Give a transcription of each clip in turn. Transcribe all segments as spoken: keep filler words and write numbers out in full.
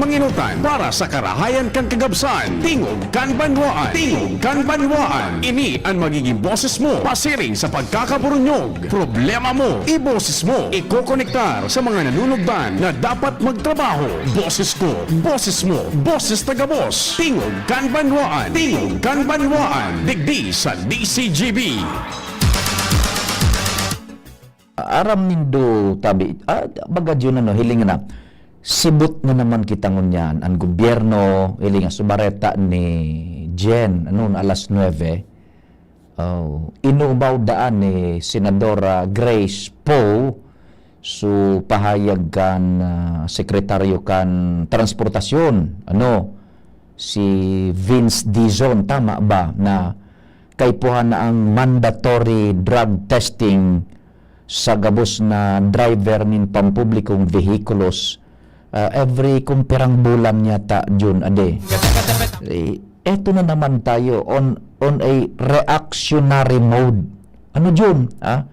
panginutan para sa karahayan kan kagabsan. Tingog kan banwaan. Tingog kan banwaan. Ini an magiging boses mo pasiring sa pagkakaburunyog. Problema mo, iboses mo. Ikokonektar sa mga nanunugdan na dapat magtrabaho. Boses ko, boses mo, boses ta gabos. Tingog kan banwaan. Tingog kan banwaan. Digdi sa D C G B. Aram nindo, tabi, ah, baga yun, ano, hiling na, sibot na naman kita ngunyan. Ang gobyerno, hiling nga, subareta ni Jen, ano, na alas nuebe. Oh, inuubaw daan ni Senadora Grace Poe, so pahayag kan, ah, sekretaryo kan transportasyon, ano, si Vince Dizon, tama ba, na kaipuhan na ang mandatory drug testing sa gabos na driver nin pampublikong vehikulos, ah, every kung pirang bulan yata, Jun, ade. Eh, eto na naman tayo on, on a reactionary mode. Ano, Jun? Ah,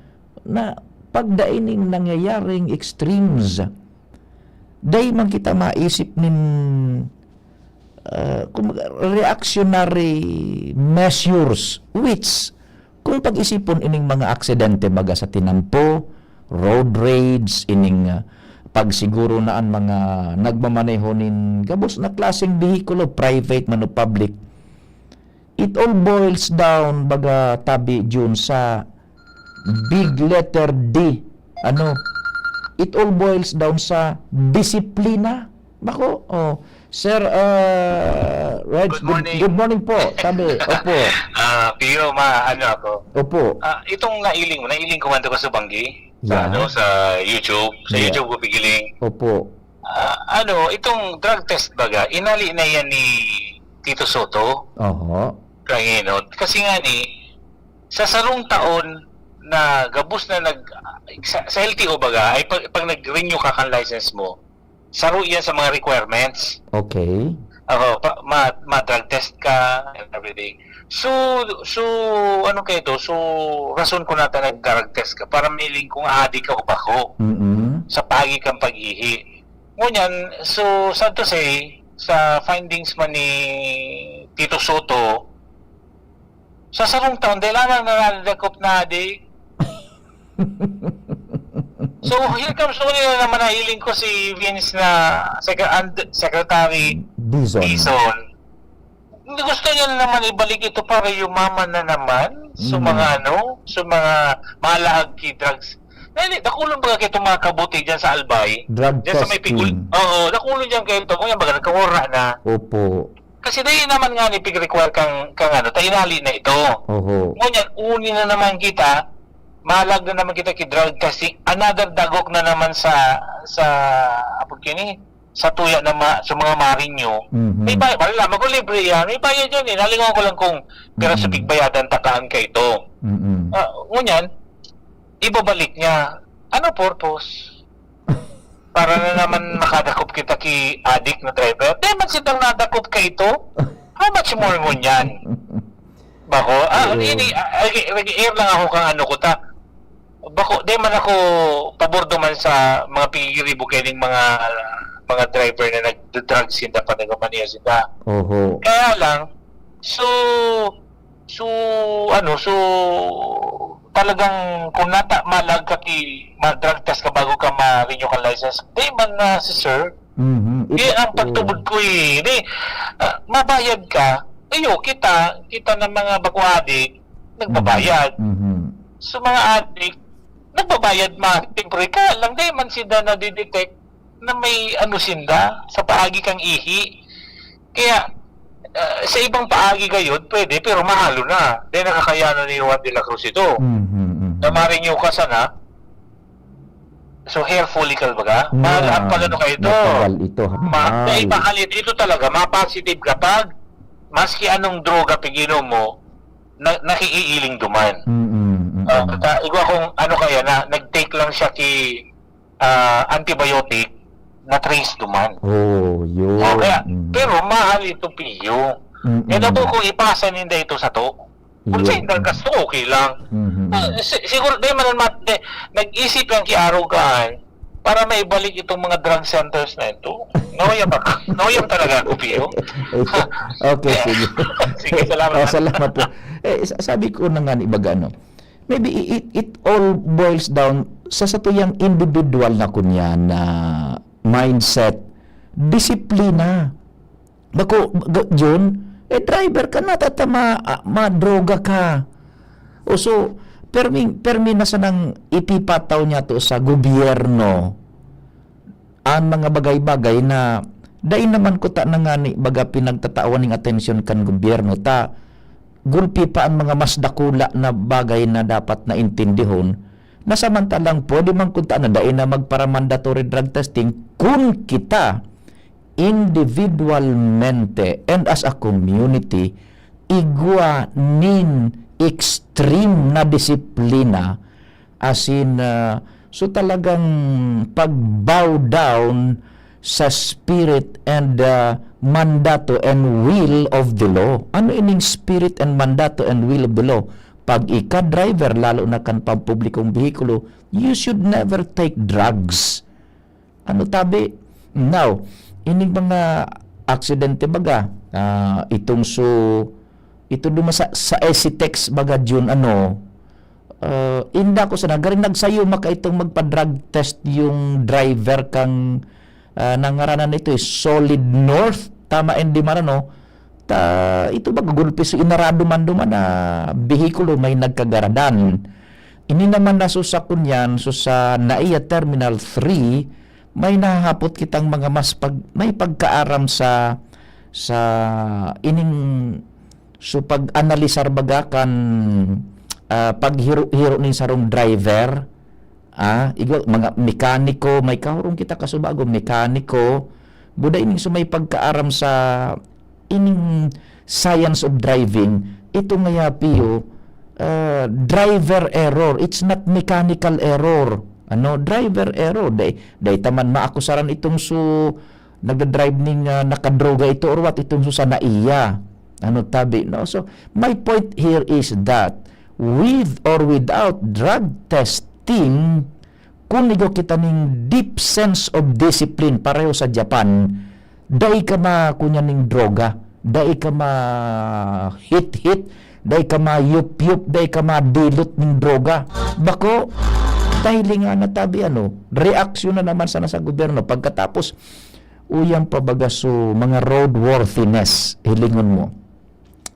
na pagdaining nangyayaring extremes, dai man kita maisip nin, ah, kumbaga, reactionary measures, which, kung pag-isipon ining mga aksidente baga sa tinampo, road rage, ining, ah, pagsiguro na an mga nagmamaneho nin gabos na klaseng behikulo, private man o public, it all boils down, baga, tabi, Jun, sa big letter D. Ano? It all boils down sa disiplina. Bako, oh. Sir, ah, Reg, Good good, morning. Good morning po. Tabi, opo. Ah, Pio, ma, ano ako? Opo. Ah, itong nailing mo, nailing ko man to ka sa banggi. Sa, Yeah. ano, sa YouTube. Sa Yeah. YouTube ko pigiling. Opo. Ah, ano, itong drug test baga, inali na yan ni Tito Sotto. Oho. Kanginot. Kasi nga ni, sa sarong taon na gabos na nag, sa, sa L T O baga, ay pag, pag nag-renew ka kan license mo, saro yan sa mga requirements. Okay. Ako, pa, ma, ma-drug test ka and everything. So, so, ano kayo to? So, rason ko nata nag-drug test ka para mailing kung adi ka o bako Mm-mm. sa pagi kang pag-ihi. Ngunyan, so, sad to say, sa findings man ni Tito Sotto, sa sarong taon, dahil lang nananadakop na adi. So, here comes ulit na naman, nahiling ko si Vince na sec-, and secretary Dizon. Dizon. Hindi, gusto niya na naman ibalik ito para yumaman na naman sa Mm. mga ano, sa mga malaag ki drugs. Dali, dakulon ba kayo itong mga kabuti dyan sa Albay? Drug Dyan sa may testing. Pigul-, oo, dakulon dyan kayo ito. Kaya baga, nagkawara na. Opo. Kasi dahil naman nga ni pig-require kang, kang ano, tainali na ito. Oho. Ngunyan, uni na naman kita, malag na naman kita ki drug testing. Another dagok na naman sa, sa, apod kini, sa tuya na ma-, sa mga marinyo. Mhm. May bayad, wala lang, magulibre yan. May bayad yan eh. Nalingawan ko lang kung pira sa Mhm. pigbayadan takaan ka ito. Mhm. Ah, ngunyan, ibabalik niya. Ano purpose? Para na naman makadakop kita ki adik na driver. Di man sitang nadakop ka ito. How much more ngunyan? Bako, ah, Oo. ini, ah, nag-, nag-air lang ako kang ano ko ta. Bako, di man ako pabor duman sa mga pigiribo kaining mga, mga driver na nagda-drug sinda pa, nagmamaneho sinda. Oho. Kaya lang, so, so, ano, so, talagang kung nata, malag ka ki, ma-drug test ka bago ka ma-renew ka license, di man na si sir. Mhm. Kaya Ito, ang pagtubod oo. ko eh, di, ah, mabayad ka, ayo, kita, kita ng mga bako adik, nagbabayad. Mhm. Mhm. So, mga adik, nagbabayad man, siyempre, kaya lang, di man sila nadidetect na may ano sinda sa paagi kang ihi. Kaya, ah, sa ibang paagi gayod, pwede, pero mahalo na. Di nakakayanan ni Juan de la Cruz ito. Mhm, mhm. Na ma-renew ka sana, so hair follicle baga? Yeah, Mahal ang pag-ano kayo ito. Matagal ito, ha? Ma-, Mahal. Dahil mahal ito, ito talaga, ma-positive kapag maski anong droga piginom mo, na, nakiiiling duman. Mm, mm, Ah, mm. ta-, igwa kung ano kaya na, nag-take lang siya ki, ah, antibiotic, na-trace duman. Oh, yun. Oh, kaya, Mm. pero mahal ito, Pio. Mm, Kaya mm. dapat kung ipasa ninda ito sa to. Kung Yun. sa indang kasto, okay lang. Mhm. Ah, si-, siguro, di man, mat-, di, nag-isip lang ki arugan, para maibalik itong mga drug centers na ito. Nauyam ako. Nauyam talaga ako, Pio. Okay, sige. Sige, salamat. Oh, salamat po. Eh, sa- sabi ko na nga ni baga, ano, maybe i- it, it all boils down sa satuyang individual na kunyan na mindset, disiplina. Bako, g- Jun, eh, driver ka, natatama, ah, madroga ka. O so, permi, permi na sanang ipipataw niya to sa gobyerno an mga bagay-bagay na dai naman kuta na ngani baga pinagtatawan ning atensyon kan gobyerno, ta gulpi pa an mga mas dakula na bagay na dapat na intindihon, na samantalang pwede man kuta na dai na magpara-mandatory drug testing kun kita individualmente and as a community igwa nin extreme na disiplina, as in, ah, so talagang pag-bow down sa spirit and, ah, mandato and will of the law. Ano ining spirit and mandato and will of the law? Pag ika driver, lalo na kan pampublikong behikulo, you should never take drugs. Ano tabi? Now, ining mga aksidente baga, ah, itong so, ito duma sa, sa Esitex baga, Jun, ano, ah, inda ko sana, garing nagsayo maka itong magpa-drug test yung driver kang, ah, nangaranan ito eh, Solid North, tama, hindi marano, ta, ito baga gulpi so inarado man duman na behikulo may nagkagaradan. Ini naman na so sa kunyan, so sa NAIA Terminal three, may nahahapot kitang mga mas pag, may pagkaaram sa, sa ining, so pag-analisar baga kan, ah, paghiro-hiro ning sarong driver, ah, igwa, mga mekaniko, may kahurong kita kasubago, mekaniko, buda ining so may pagkaaram sa ining science of driving, ito nga ya, Pio, ah, driver error. It's not mechanical error. Ano, driver error. Dai, dai taman maakusaran itong su nagdadrive ning, ah, nakadroga ito or what, itong su sa NAIA. Ano tabi, no? So, my point here is that with or without drug testing, kun igwa kita ning deep sense of discipline, pareho sa Japan, dai ka makunya ning droga, dai ka mahit-hit, dai ka mayup-yup, dai ka madilot ning droga. Bako, dahil nga natabi, ano, reaksyon na naman sana sa gobyerno. Pagkatapos, uyang pabaga so mga roadworthiness, hilingon mo.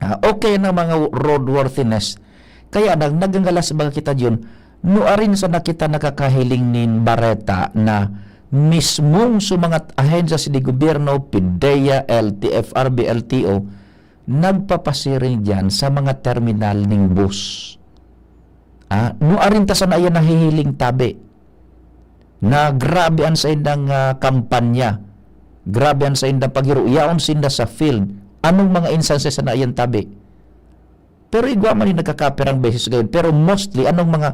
Ah, okay na mga roadworthiness. Kaya nag naganggalas baga kita diyon, nuarin sana kita nakakahiling nin bareta na mismong sa mga ahensya sa gobyerno, PDEA, L T F R B, L T O, nagpapasiring diyan sa mga terminal ning bus. Ah, nuarin ta sana iyan nahihiling tabi na grabe an saindang, ah, kampanya, grabe an saindang paghiro, yaon sinda sa field. Anong mga instances na iyan tabi? Pero igwa man yung nagkakapirang beses gayon. Pero mostly, anong mga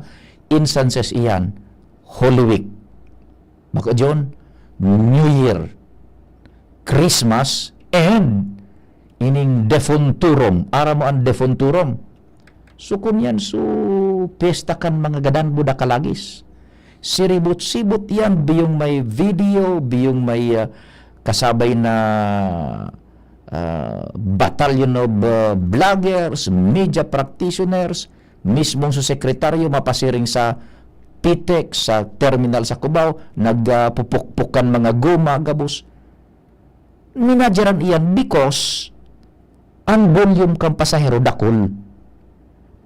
instances iyan? Holy Week. Bako John, New Year, Christmas, and ining defunturum. Aram mo ang defunturum? So, kun yan, so, piyesta kan mga gadan buda kalagis. Siribot-sibot yan, biyong may video, biyong may, ah, kasabay na, ah, battalion of, ah, vloggers, media practitioners, mismong sa sekretaryo mapasiring sa PTEX, sa terminal sa Cubao, nagpupukpukan mga guma, gabos. Minadyaran iyan because ang volume kan pasahero dakul.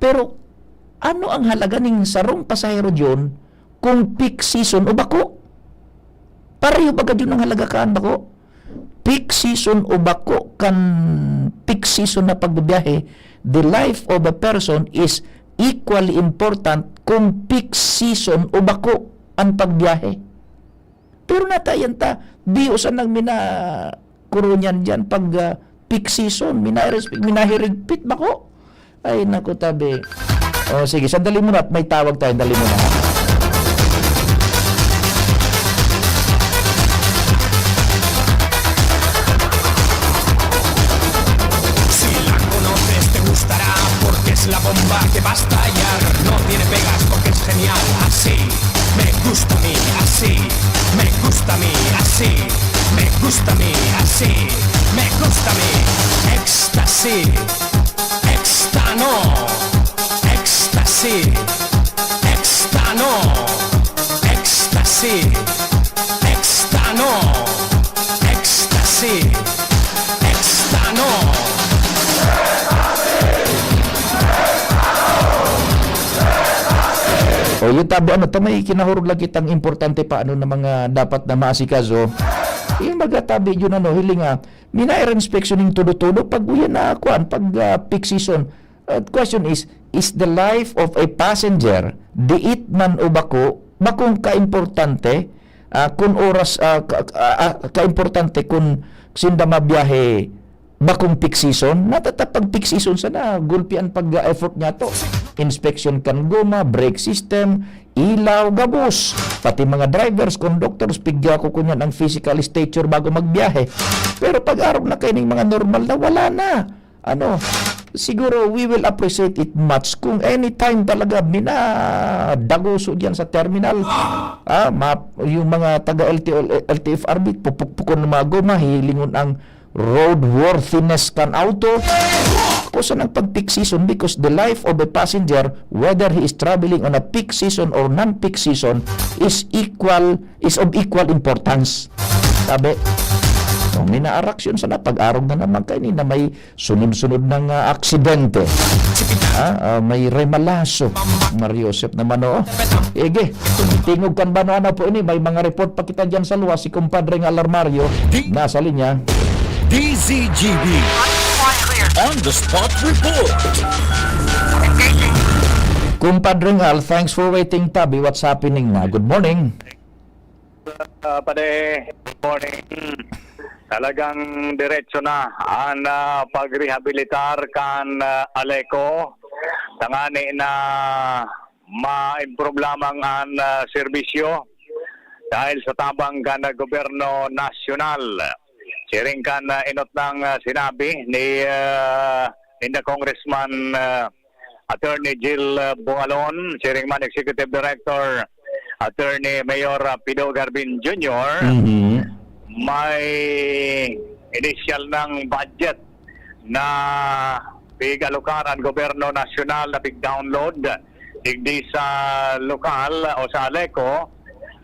Pero ano ang halaga ning sarong pasahero diyon kung peak season o bako? Pareho baga diyon ang halaga kan bako? Peak season o bako kan peak season na pagbibiyahe, the life of a person is equally important kung peak season o bako ang pagbiyahe. Pero natayan ta, biyo sa nang mina kurunyan diyan pag, ah, peak season, minarespect, minahirigpit bako. Ay, naku, tabi. O, sige, sandali muna at may tawag tayo. Sandali muna. Si la conoces te gustará porque es la bomba que va a estallar. No tiene pegas porque es genial, así. Me gusta mi así, me gusta mi así, me gusta mi así, me gusta mi ecstasy, extano, ecstasy, extano, ecstasy, extano, ecstasy, extano. O, yun, tabi, ano, ta may kinahurog lagi tang importante pa, ano, na mga dapat na maasikaso. Yung magatabi yun, ano, hiling, ah, minai ra inspeksyon ning todo-todo pag uyan na, kuan, pag, ah, peak season. At question is, is the life of a passenger, diit man o bako, bakong kaimportante, ah, kun oras, ah, ka, ah, ah, kaimportante kun sinda mabiyahe bakong peak season? Natatapag peak season sana, gulpi an pag-effort niya to. Inspection kan goma, brake system, ilaw, gabos. Pati mga drivers, conductors, pigya ko kunyan ang physical stature bago magbiyahe. Pero pag arog na kaining mga normal na, wala na. Ano, siguro we will appreciate it much kung anytime talaga minadaguso diyan sa terminal. Ah, ma-, yung mga taga L T O, L T F R B, pupukpukon ng mga goma, hilingon ang roadworthiness kan auto. Kung saan ang pag-peak season, because the life of a passenger, whether he is traveling on a peak season or non-peak season, is equal, is of equal importance. Sabi, kung minaaraksyon sana, pag-arog na naman kaini na may sunod-sunod na nga aksidente. Ah, ah, may remalaso. Mario Joseph naman, oo. Ige, tingog kan bano, ano po ini? May mga report pa kita dyan sa luwas. Si Compadre nga Alarmario, nasa linya. D Z G B. On the spot report. Compadre Al, thanks for waiting, tabi. What's happening na? Good morning. Ah, pare, good morning. Talagang diretso na an, ah, pagrehabilitar kan, ah, Aleco, tangani na ma-improve lamang an, ah, serbisyo dahil sa tabang kan gobyerno nasyonal. Siring kan, ah, enot nang, ah, sinabi ni, ah, ninda Congressman, ah, Attorney Jill, ah, Bualon, siring man Executive Director Attorney Mayor, ah, Pido Garbin Junior, Mhm. may initial nang budget na pig-alokar an gobyerno nasyonal na pig-download digdi sa lokal o sa Aleco.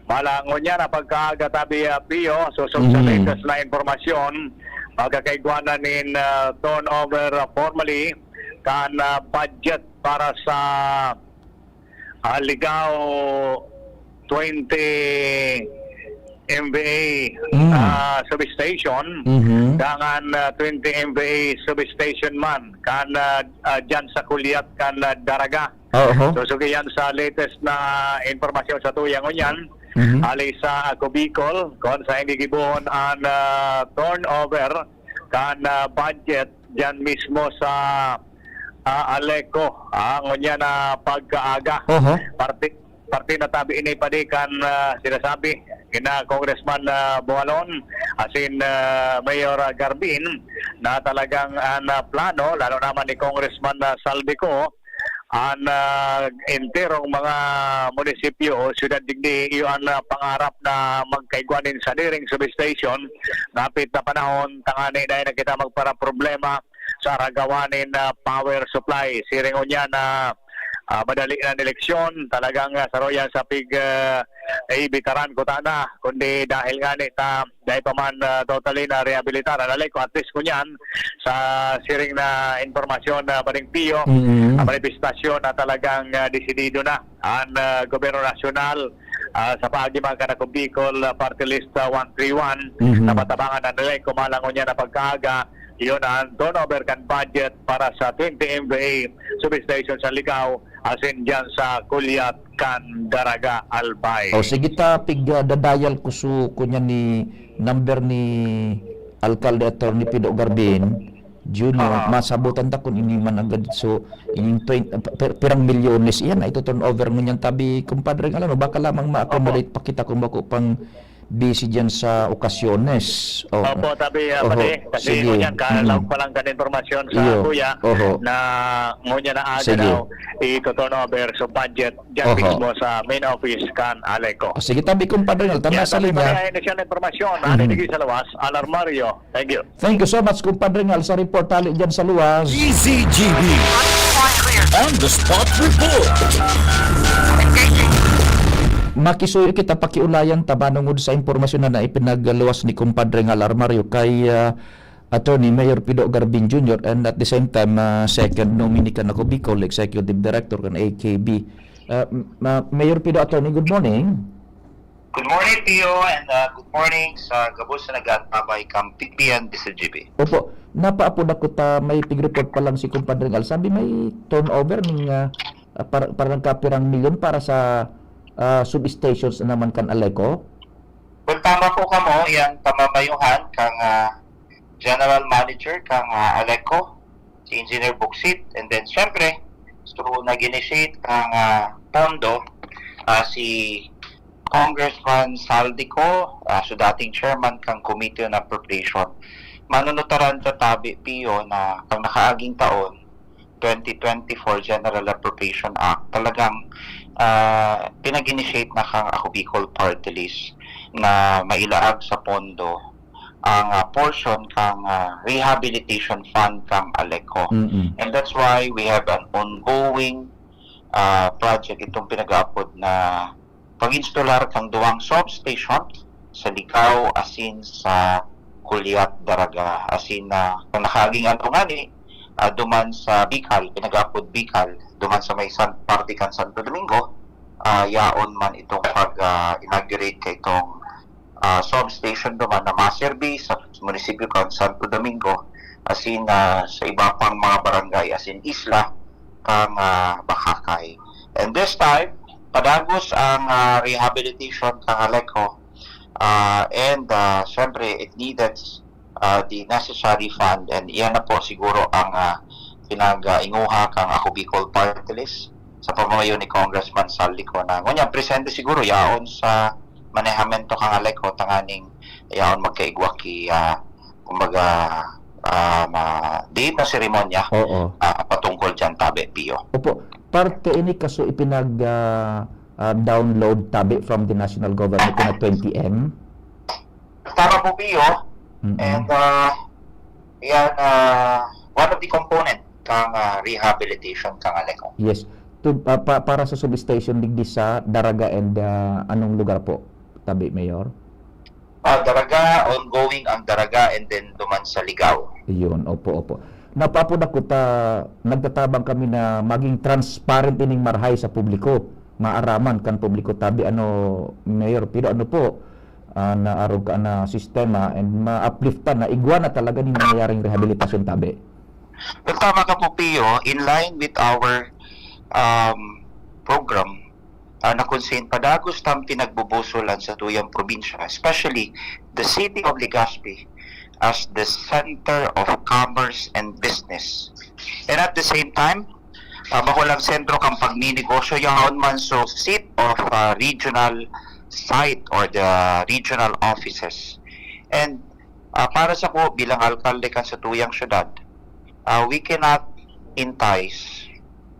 Malangon niya na pagkaaga tabi, ah, Pio, susog sa Mhm. latest na impormasyon, magkakaigwanan nin, ah, turnover, ah, formally kan, ah, budget para sa, ah, Ligao twenty M V A, Mm. ah, substation, Mhm. dangan, ah, twenty M V A substation man kan, ah, ah, dyan sa Kulyat kan, ah, Daraga. Oho. So, sugi yan sa latest na impormasyon sa tuyang ngunyan. Mhm. Ali sa Ako Bicol, kung saan gigibohon an, ah, turnover kan, ah, budget dyan mismo sa, ah, Aleco, ah, ngunyan na pagkaaga. Oho. Parte, parte na tabi ini padi kan, ah, sinasabi kina Congressman, ah, Bualon, asin, ah, Mayor, ah, Garbin, na talagang an, ah, plano, lalo naman ni Congressman, ah, Saldico, an, ah, enterong mga munisipyo o syudad digdi, iyo an, ah, pangarap na magkaigwa nin sadiring substation. Napit na panahon, tangani dai na kita magparaproblema sa aragawan nin, ah, power supply. Siring ngunyan na, ah, madali na an eleksyon, talagang, ah, saruyan sa pig, ah, ibitaran ko tana, kundi dahil ngani ta dai pa man, ah, totally na rehabilitar an Aleco, at least ngunyan sa siring na impormasyon na baning Pio, Mm. ah, manifestasyon na talagang, ah, desidido na an, ah, gobyerno nasyonal, ah, sa paagi man kan Ako Bicol, ah, Party List, ah, one three one, Mhm. na matabangan an Aleco, malangon niya na pagkaaga, iyon ang turnover kan budget para sa twenty M V A substation sa Ligao, asin dyan sa Kulyat kan Daraga, Albay. O, sige ta, pig, ah, dadayal ko su, kunya ni number ni Alkalde Attorney Pido Garbin Junior, Ah. masabutan ta kun ini man agad. So, ining twen-, ah, pir-, pirang milyones iyan na ito-turnover ngunyan tabi, kumpadre, alam mo, baka lamang ma-accommodate Opo. pa kita kung bako pang busy diyan sa okasyones. Oh. Opo, tabi, uh, Oho, pati, kasi sige. ngunyan, kalaog Mm. pa lang kan impormasyon sa Iyo. kuya Oho. na ngunyan na aga Sige. daw, i-turn over sa budget dyan Oho. mismo sa main office kan Aleco. Oh, sige, tabi, Compadre Ngal, tama Yan, sa tabi, linya. pati, ayun na siya na impormasyon. Mhm. Ano digdi sa luwas? Alarmario. Thank you. Thank you so much, Compadre Ngal, sa report hali dyan sa luwas. D Z G B. On the spot report. Makisuyo kita pakiulayan ta manungod sa impormasyon na naipinagluwas ni Compadre Ngal Armario kay, ah, Attorney Mayor Pido Garbin Junior, and at the same time, ah, second nominee kan Ako Bicol, Executive Director kan A K B. Ah, m- ah, Mayor Pido, Attorney, good morning. Good morning, Pio, and uh, good morning sa gabos na nag-aantabay kang P B N D Z G B. Opo, napaapod ako ta may pig-report pa lang si Compadre Ngal. Sabi may turnover ning, ah, ah, par- parang kapirang milyon para sa, ah, substations na naman kan Aleco. Well, tama po kamo, yang pamamayuhan kang ah, General Manager kang ah, Aleco, si Engineer Buksit, and then syempre, so nag-initiate kang ah, pondo, ah, si Congressman Saldico, ah, so dating chairman kang Committee on Appropriation. Manunutaran ta tabi, Pio, na ang nakaaging taon, twenty twenty-four General Appropriation Act, talagang ah, pinag-initiate na kang Ako Bicol Party List na mailaag sa pondo ang ah, portion kang ah, rehabilitation fund kang Aleco. Mm-mm. And that's why we have an ongoing ah, project, itong pinag-aapod na pag-instalar kang duwang substation sa Ligao asin sa Culiat, Daraga. Asin na kung nakaaging ano ngani, ah, duman sa Bicol, pinag-aapod Bicol, duman sa may san, parte kan Santo Domingo, ah, yaon man itong pag ah, inaugurate ka itong ah, substation duman na maserbi sa munisipyo kan Santo Domingo, asin ah, sa iba pang mga barangay, asin isla kang ah, Boracay. And this time, padagos ang ah, rehabilitation kang Aleco, ah, and ah, syempre, it needed ah, the necessary fund, and iyan na po siguro ang ah, pinag-inguha kang Ako Bicol Party List sa pamamayo ni Congressman Saldico na ngunyan presente siguro yaon sa manehamento kang Aleco tanganing yaon magkaigwa ki ah, kumbaga ah, ma, diin na seremonya Oo. ah, patungkol dyan, tabi, Pio. Opo, parte ini kaso ipinag ah, ah, download tabi from the national government na twenty M. Tama po, Pio. Mm-mm. And uh, yan, uh, one of the component kang uh, rehabilitation kang Aleco. Yes. To, ah, pa- para sa substation digdi sa Daraga and ah, anong lugar po, tabi, Mayor? Uh, Daraga, ongoing ang Daraga, and then duman sa Ligao. Iyon, opo, opo. Napaapod ako ta, nagtatabang kami na maging transparent ining marahay sa publiko. Maaraman kan publiko tabi ano, Mayor, pero ano po, ah, naarog ka na sistema and ma-upliftan na igwa na talaga ning nangyayaring rehabilitasyon tabi. Well, tama ka po, Pio. In line with our um, program, uh, na kung saan padagos tang pinagbubusolan sa tuyang probinsya, especially the city of Legazpi as the center of commerce and business. And at the same time, uh, bako lang sentro kang pagninegosyo, yaon man so seat of uh, regional site or the regional offices. And uh, para sa ko, bilang alkalde kan sa tuyang syudad, uh, we cannot entice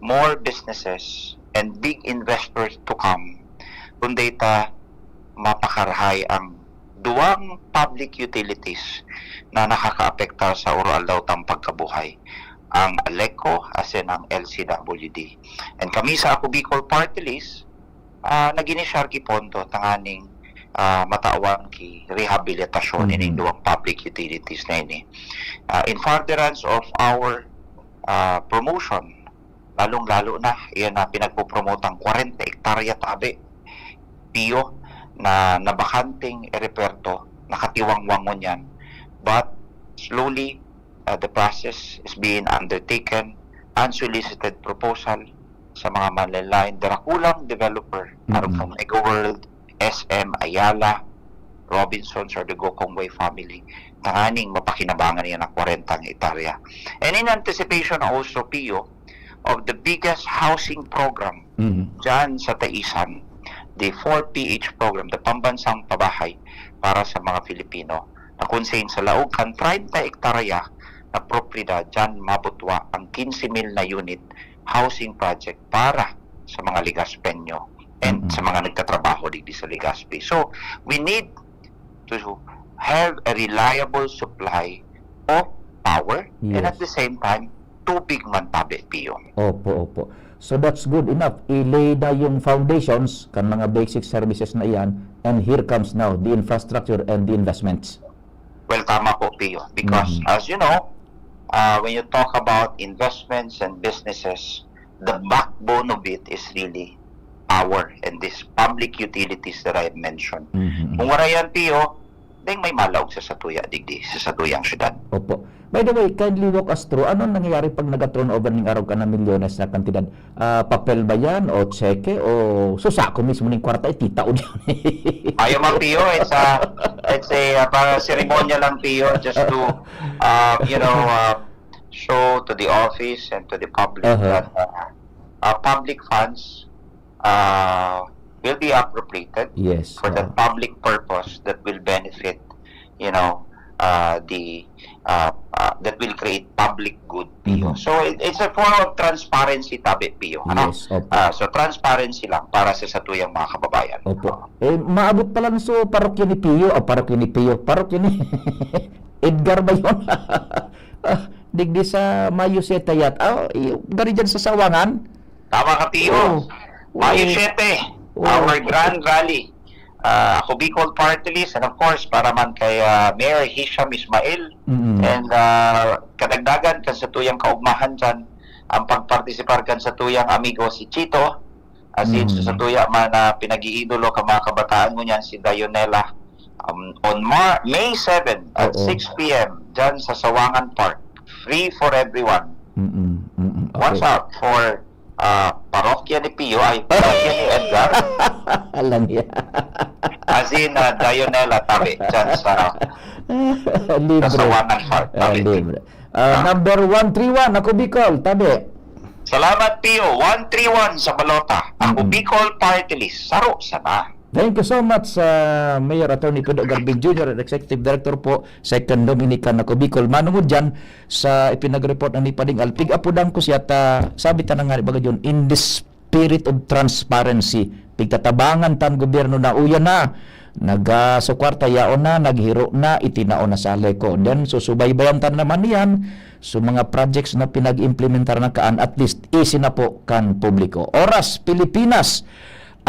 more businesses and big investors to come kung data mapakarahay ang duwang public utilities na nakakaapektar sa uro-aldaw tang pagkabuhay, ang Aleco asin ang L C W D. And kami sa Ako Bicol Party List, ah, nag-inisyar ki pondo tanganing ah, matawan ki rehabilitasyon Mhm. ining duwang public utilities na ini. Ah, in furtherance of our ah, promotion, lalong-lalo na, iyan na pinagpopromotang kwarenta hektarya tabi, Pio, na nabakanteng eropuwerto, nakatiwangwang ngunyan. But slowly, uh, the process is being undertaken, unsolicited proposal sa mga malalain, darakulang developer, arog Mm-mm. kan Mega World, S M Ayala, Robinsons or the Gokongwei family, tanganing mapakinabangan niya ng kwarenta hektarya. And in anticipation also, Pio, of the biggest housing program Mhm. dyan sa Taisan, the four P H program, the Pambansang Pabahay para sa mga Filipino, na kung sa, sa laog kan treinta hektarya na propiedad, diyan mabutwa ang quince mil na unit housing project para sa mga Legazpeño and Mm. sa mga nagtatrabaho digdi sa Legazpi. So, we need to have a reliable supply of power and Yes. at the same time, tubig man tabi, Pio. Opo, opo. So that's good enough. I-lay na yung foundations kan mga basic services na iyan, and here comes now the infrastructure and the investments. Well, tama po, Pio. Because, Mhm. as you know, uh, when you talk about investments and businesses, the backbone of it is really power and these public utilities that I have mentioned. Mhm. Kung wala yan, Pio, deng may malaog sa satuya digdi, sa satuyang syudad. Opo. By the way, kindly walk us through, ano nangyayari pag naga-turnover ning arog ka na milyones na kantidad? Ah, papel ba yan o tseke o susako mismo ning kwarta, ititao diyan? Ayaw man, Pio. It's a, it's a, uh, parang seremonya lang, Pio, just to, uh, you know, uh, show to the office and to the public Aha. that, uh, uh, public funds, uh, will be appropriated Yes, for the oo. public purpose that will benefit, you know, uh, the, uh, uh, that will create public good, Pio. Mhm. So, it, it's a form of transparency, tabi, Pio, ano? Yes, opo. Ah, so, transparency lang para sa satuyang mga kababayan. Opo. Eh, maabot pa lang sa parokya ni Pio, ah, parokya ni Pio, parokya ni Edgar ba yun? Ah, digdi sa Mayo Siete yata. Ah, yung gari dyan sa Sawangan. Tama ka, Pio. Oo. Mayo Oo. siete, Oo. our grand rally. Ah, ako Bicol Party List, and of course, para man kay, ah, Mayor Hisham Ismail. Mm-mm. And, ah, kadagdagan kan satuyang kaugmahan dyan, ang pagpartisipar kan satuyang amigo si Chito, as in, Mm. sa satuya man na pinag-iidolo ka mga kabataan mo niyan, si Dionela, um, on Mar-, May seven at Oo. six P M, dyan sa Sawangan Park. Free for everyone. Mm-mm, mm-mm. What's Okay. up for, ah, parokya ni Pio, ay, parokya ni Edgar? Alam niya. As in, ah, Dionela, tabi, dyan sa, Libre. sa Sawangan Park, Ah, tabi. libre. Ah, Ah. number one three one, ako Bicol, tabi. Salamat, Pio. One three one sa balota. Ako Mm-mm. Bicol Party List. Saro sana. Thank you so much, ah, Mayor Attorney Pedro Garbin Junior, Executive Director po, Second Dominican Ako Bicol. Manungod dyan sa ipinag-report na ni Pading Alpig, apudan ko siya ta, sabi ta na nga, baga yun, in the spirit of transparency, pigtatabangan tan gobyerno na uyan na, naga, sa kwarta yaon na, naghiro na, itinao na sa Aleco. Then, susubaybayan tan naman yan, so mga projects na pinag-implementar na kaan, at least, easy na po kan publiko. Oras, Pilipinas,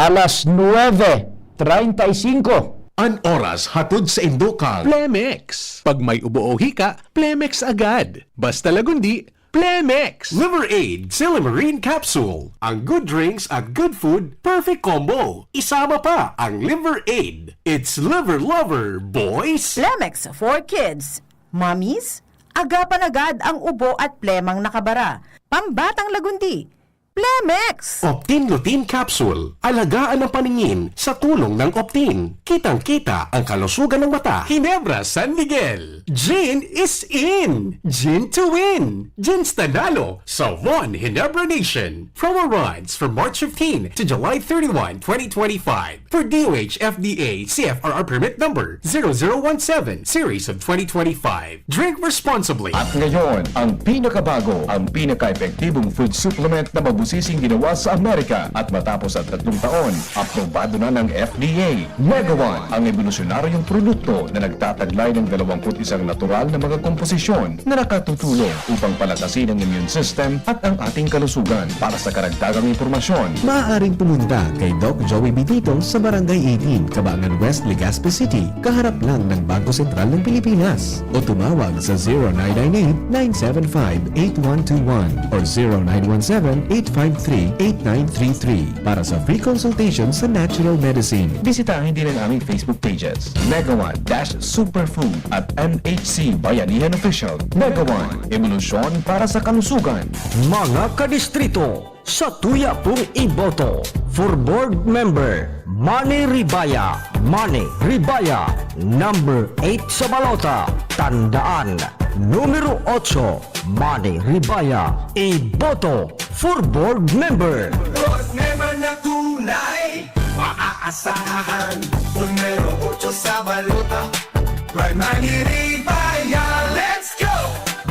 alas nuebe treinta y cinco. An oras hatod sa indo kan Plemex. Pag may ubo o hika, Plemex agad. Basta Lagundi, Plemex. Liver Aid Silymarin Capsule. Ang good drinks at good food, perfect combo. Isama pa ang Liver Aid. It's Liver Lover, boys! Plemex for kids. Mommies, agapan agad ang ubo at plemang nakabara. Pambatang Lagundi. Plemex! Optin Lutein Capsule. Alagaan ang paningin sa tulong ng Optin. Kitang-kita ang kalusugan ng mata. Ginebra San Miguel. Gin is in! Gin to win! Gin Stanalo sa One Ginebra Nation. Promo runs from March fifteen to July thirty-one, twenty twenty-five. For D O H F D A C F R R permit number zero zero one seven series of twenty twenty-five. Drink responsibly. At ngayon, ang pinakabago, ang pinaka-epektibong food supplement na mabusising ginawa sa Amerika. At matapos ang tatlong taon, aprobado na ng F D A. Mega One, ang ebolusyonaryong produkto na nagtataglay ng dalawampu't isang natural na mga komposisyon na nakatutulong upang palakasin ang immune system at ang ating kalusugan. Para sa karagdagang impormasyon, maaaring pumunta kay Doc Joey Benito sa Barangay eighteen, Cabangan West, Legazpi City, kaharap lang ng Bangko Sentral ng Pilipinas. O tumawag sa zero nine nine eight, nine seven five, eight one two one or zero nine one seven, eight five three, eight nine three three para sa free consultation sa natural medicine. Bisitahin din ang aming Facebook pages, Mega One dash Superfood at M H C Bayanihan Official. Mega One, ebolusyon para sa kalusugan. Mga kadistrito, sa tuya pong iboto. For board member, Manny Ribaya. Manny Ribaya, number eight sa balota. Tandaan, numero otso, Manny Ribaya. Iboto for board member. Board member na tunay, maa- Asahan, numero otso sa balota. By Manny Ribaya, let's go!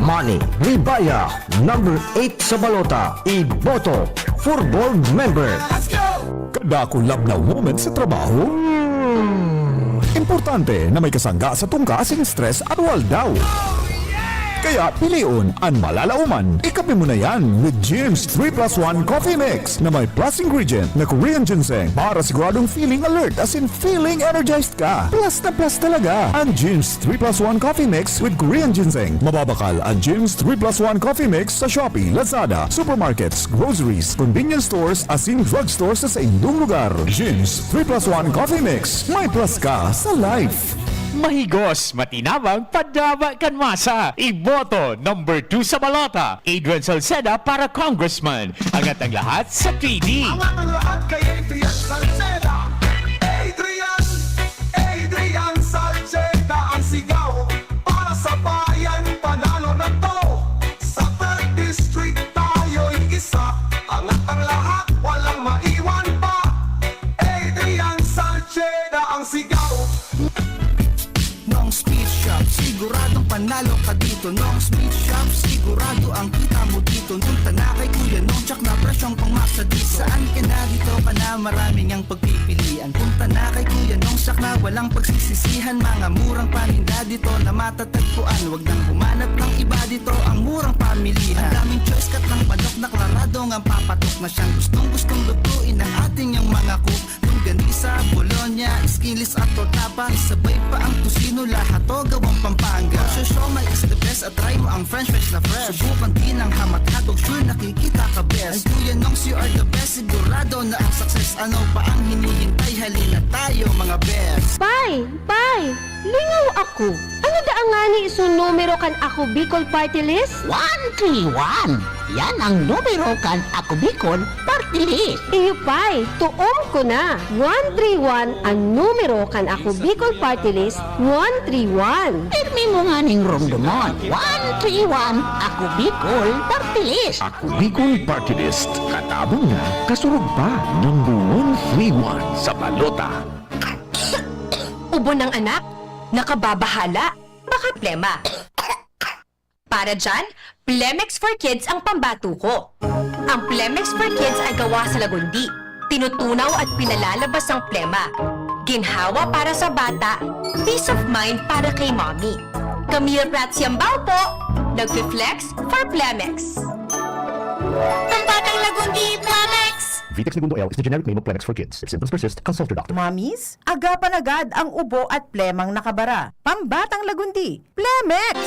Manny Ribaya, number eight sa balota. Iboto, four board member. Let's go! Kada kulab na moment sa trabaho, importante na may kasangga sa tungka asin stress aroaldaw. Kaya pilion an malalaoman. Ikape mo na yan with Jim's three plus one Coffee Mix na may plus ingredient na Korean ginseng para siguradong feeling alert asin feeling energized ka. Plus na plus talaga an Jim's three plus one Coffee Mix with Korean ginseng. Mababakal an Jim's three plus one Coffee Mix sa Shopee, Lazada, supermarkets, groceries, convenience stores asin drugstore sa saindong lugar. Jim's three plus one Coffee Mix. May plus ka sa life. Mahigos, matinabang, padaba kan masa. Iboto number two sa balota, Adrian Salceda para congressman. Angat ang lahat sa three D. Angat ang lahat kay Adrian Salceda. Adrian, Adrian Salceda ang sigaw para sa bayan. Panalo na to. Sa third district tayo'y isa. Angat ang lahat, walang maiwan pa. Adrian Salceda ang sigaw. Nong Speed Shop, siguradong panalo ka dito. Nong Speed Shop, sigurado ang kita mo dito. Punta na kay Kuya Nong, tsak na presyong pangmasa dito. Saan ka na, dito ka na, maraming ang pagpipilian. Punta na kay Kuya Nong, tsak na walang pagsisisihan. Mga murang paninda dito na matatagpuan. Wag nang humanap ng iba dito, ang murang pamilihan. Ang daming choice, katlang manok na klarado ngang papatok na siyang gustong-gustong lutuin ng ating yung mga cook. Longganisa, bologna, skinless at torta pa. Isabay pa ang tocino, lahat to gawang Pampanga. Ang siomai is the best at try mo ang french fries na fresh. Subukan din ang hamat hotdog, sure nakikita ka best. Ay Kuya Nongs, you are the best, sigurado na ang success. Ano pa ang hinihintay? Halina tayo, mga best. Pay! Pay! Lingaw ako! Ano daa ngani isun numero kan Ako Bicol Party List? One three one! Yan ang numero kan Ako Bicol Party List. Iyo pay, tuom ko na. One three one an numero kan Ako Bicol Party List, one three one. Pirmi mo nganing romdomon, one three one, Ako Bicol Party List. Ako Bicol Party List, katabang na, kasurog pa. Number one three one sa balota. Ubo ng anak, nakababahala, baka plema. Para dyan, Plemex for Kids ang pambato ko. Ang Plemex for Kids ay gawa sa lagundi, tinutunaw at pinalalabas ang plema. Ginhawa para sa bata, peace of mind para kay mommy. Camille Prats Yambao po, nagfi-flex for Plemex. Pambatang Lagundi, Plemex! Vitex Negundo L is the generic name of Plemex for Kids. If symptoms persist, consult your doctor. Mommies, agapan agad ang ubo at plemang nakabara. Pambatang Lagundi, Plemex!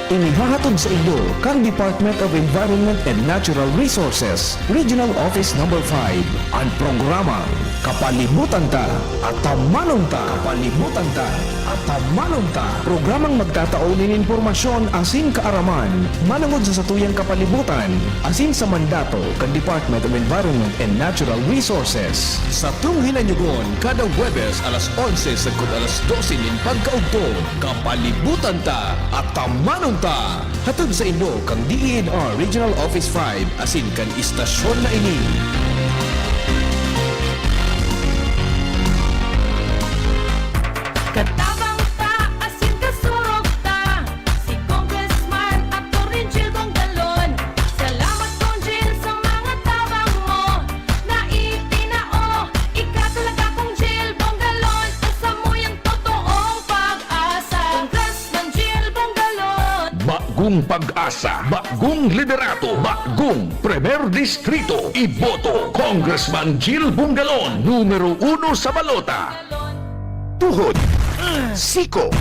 Inihahatod saindo kan Department of Environment and Natural Resources, Regional Office Number five, an programang Kapalibutan Ta, Atamanon Ta. Kapalibutan Ta, Atamanon Ta. Programang magtatao nin impormasyon asin kaaraman manongod sa satuyang kapalibutan asin sa mandato kan Department of Environment and Natural Resources. Satong hinanyogon kada Huwebes alas onse sagkod alas dose nin pagkaugto. Kapalibutan Ta, Atamanon Ta! Hatod saindo kan D E N R Regional Office five asin kan istasyon na ini. Katabang ta, asin kasurog ta, si Congressman Attorney Jil Bongalon. Salamat, Conjil, sa mga tabang mo na itinao. Ika talaga, Conjil Bongalon, ang samuyang totoong pag-asa. Congressman Jil Bongalon. Bagong pag-asa, bagong liderato, bagong Primer Distrito. Iboto, Congressman Jil Bongalon, numero uno sa balota. Tuhod, siko,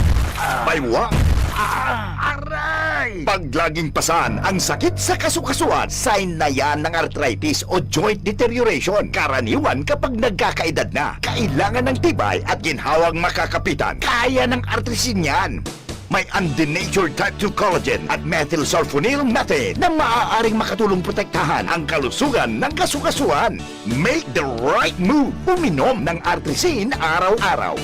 baywang, aray! Pag laging pasan ang sakit sa kasukasuan, sign na yan ng arthritis o joint deterioration. Karaniwan kapag nagkakaedad na, kailangan ng tibay at ginhawang makakapitan. Kaya ng Artrisin yan. May undenatured type two collagen at methylsulfonyl methane na maaaring makatulong protektahan ang kalusugan ng kasukasuan. Make the right move. Uminom ng Artrisin araw-araw.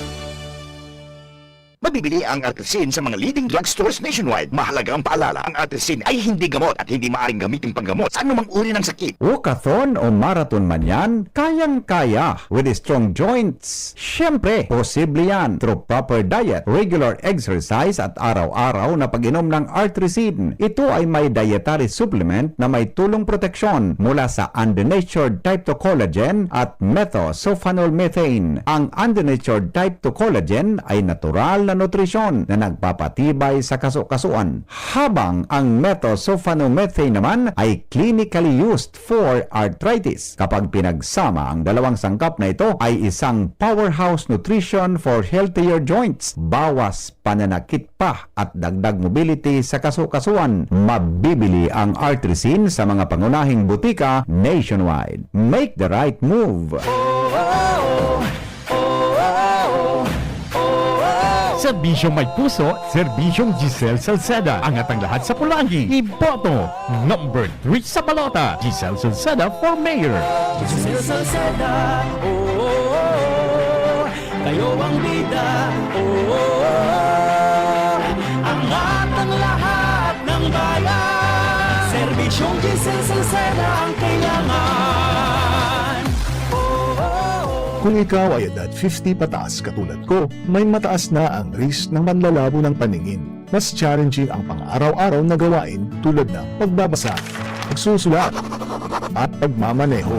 Mabibili ang Artrisin sa mga leading drugstores nationwide. Mahalaga ang paalala, ang Artrisin ay hindi gamot at hindi maaaring gamitin panggamot sa anumang uri ng sakit. Walkathon o marathon man yan, kayang-kaya with strong joints. Siyempre, posible yan through proper diet, regular exercise at araw-araw na pag-inom ng Artrisin. Ito ay may dietary supplement na may tulong proteksyon mula sa undenatured type two collagen at methosulfonol methane. Ang undenatured type two collagen ay natural na nutrisyon na nagpapatibay sa kaso-kasuan, habang ang methosulfonomethane naman ay clinically used for arthritis. Kapag pinagsama ang dalawang sangkap na ito, ay isang powerhouse nutrition for healthier joints, bawas pananakit pa at dagdag mobility sa kaso-kasuan. Mabibili ang Artrisin sa mga pangunahing butika nationwide. Make the right move! Serbisyong may puso, serbisyong Giselle Salceda. Angat ang lahat sa pulanggi. Iboto! Number three sa balota, Giselle Salceda for mayor. Giselle Salceda, oo, kayo ang bida, oo, angat ang lahat ng bayan. Serbisyong Giselle Salceda ang kailangan. Oo. Kung ikaw ay edad fifty pataas katulad ko, may mataas na ang risk ng panlalabo ng paningin. Mas challenging ang pang-araw-araw na gawain tulad ng pagbabasa, pagsusulat, at pagmamaneho.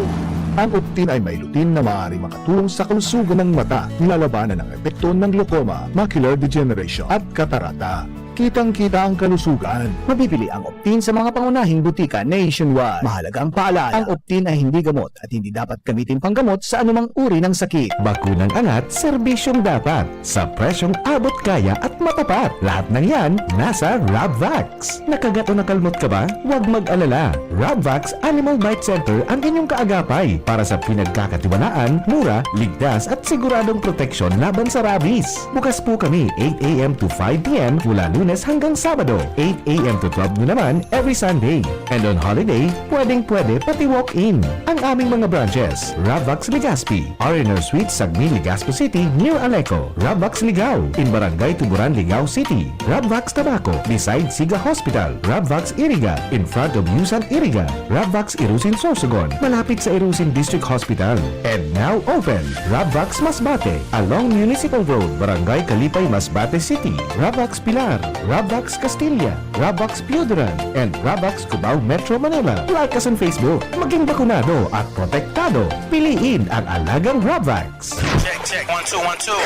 Ang Optin ay may lutein na maaaring makatulong sa kalusugan ng mata, nilalabanan ang epekto ng glaucoma, macular degeneration, at katarata. Kitang-kita ang kalusugan. Mabibili ang Optin sa mga pangunahing butika nationwide. Mahalaga ang paalala, ang Optin ay hindi gamot at hindi dapat gamitin panggamot sa anumang uri ng sakit. Bakunang angat, serbisyong dapat, sa presyong abot kaya at matapat. Lahat ng yan, nasa Rabvax. Nakagat o nakalmot ka ba? Huwag mag-alala. Rabvax Animal Bite Center ang inyong kaagapay para sa pinagkakatiwalaan, mura, ligtas at siguradong proteksyon laban sa rabies. Bukas po kami eight a m to five p m mula Lunes hanggang Sabado, eight a m to twelve noon naman every Sunday. And on holiday, pwedeng-pwede pati walk-in. Ang aming mga branches, Rabvax Legazpi, R and R Suites, Sagmin, Legazpi City, near Aleco, Rabvax Ligao, in Barangay Tuburan, Ligao City, Rabvax Tabaco, beside Siga Hospital, Rabvax Iriga, in front of Yusan Iriga, Rabvax Irusin Sorsogon, malapit sa Irusin District Hospital. And now open, Rabvax Masbate, along Municipal Road, Barangay Kalipay, Masbate City, Rabvax Pilar, Rabvax Castilla, Rabvax Pioduran, and Rabvax Cubao Metro Manila. Like us on Facebook. Maging bakunado at protektado. Piliin ang alagang Rabvax. Check, check. One, two, one, two.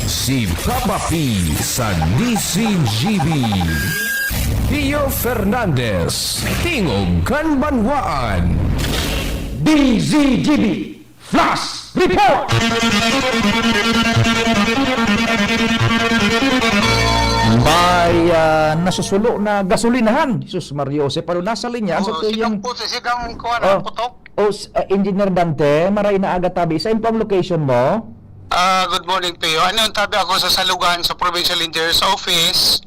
Si Papa P sa D Z G B. Pio Fernandez, Tingog kan Banwaan. D Z G B Flash Report! May, ah, nasusulo na gasolinahan. Jesus Mario Jose, pero nasa linya, sa Oo, tuyang sigang po, sigang kuwan, Oh. putok. O, s-, ah, Engineer Dante, maray na aga tabi. Sa impong location mo? Ah, good morning, Pio. Ano yung tabi ako sa Salugan, sa Provincial Engineer's Office?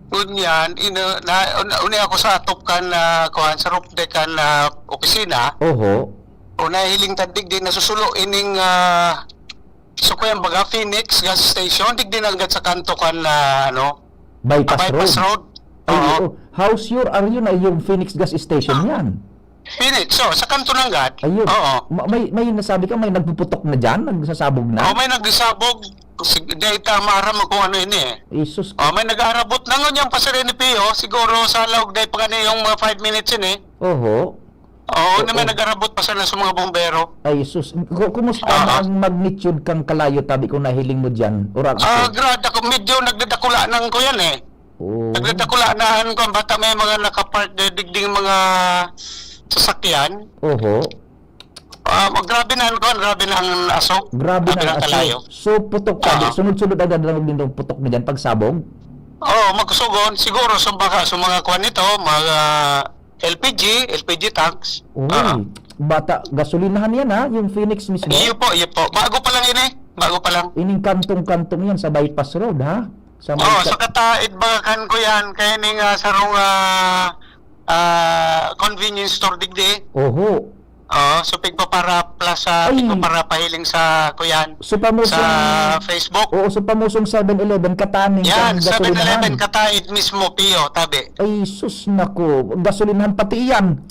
Ngunyan, ino, na, un-, uni ako sa atop kan, ah, kuwan, sa roof deck kan, ah, opisina. Oho. O nahihiling ta digdi nasusulo ining, ah, so kuyang baga, Phoenix Gas Station, digdi nanggad sa kanto kan, ah, ano, Bypass ah, Bypass Road. Road. Ay, Oo. oo. How's your, are you na yung Phoenix Gas Station Ah. yan? Phoenix, so, sa kanto nanggad. Ayun. Oo. Ma-, may, may nasabi ka, may nagpuputok na dyan? Nagsasabog na? Oh, may nagsasabog. Sig-, di ta maaram kung ano ini eh. Jesus. Oh, may nag-aarabot na ngunyan pa sa N P O, siguro sa laog na pa gani yung mga five minutes yun eh. Oho. Oo, Oo. na may nag-aarabot pa sana sa mga bombero. Ay, sus. Ku-, kumusta Oo. na ang magnitude kang kalayo, tabi kung nahiling mo dyan? Or ang Ah, grad ako, medyo nagdadakula ng kuyan eh. Oo. Nagdadakula na ang kuwan, bata may mga nakapark na digding mga sasakyan. Oho. Ah, mag-, grabe na ang kuwan, grabe na ang aso. Grabe Grabe na na ang ang aso. kalayo. So, putok ka, Oo. di, sunod-sunod agad lang din yung putok na dyan, pagsabog? Oo, magsugon. Siguro sa baka, sa mga kuwan nito, mga L P G, L P G tanks. Uy, Oo. bata, gasolinahan yan ha, yung Phoenix mismo. Iyo po, iyo po. Bago pa lang ini. Bago pa lang. Ining kantong-kantong yan sa Bypass Road ha? Sa may Oo, ka- sa kataid ba kan ko yan, kaya ning, ah, sarong, ah, ah, convenience store digdi. Oho. Oo, so pigpaparaplas sa, Ay. pigpaparapa hiling sa kuyan, So, pamusong sa Facebook. Oo, so, pamusong Seven Eleven, kataning Yan, kan Seven Eleven, gasolinan. kataid mismo, Pio, tabi. Ay, sus, naku, gasolinahan pati iyan.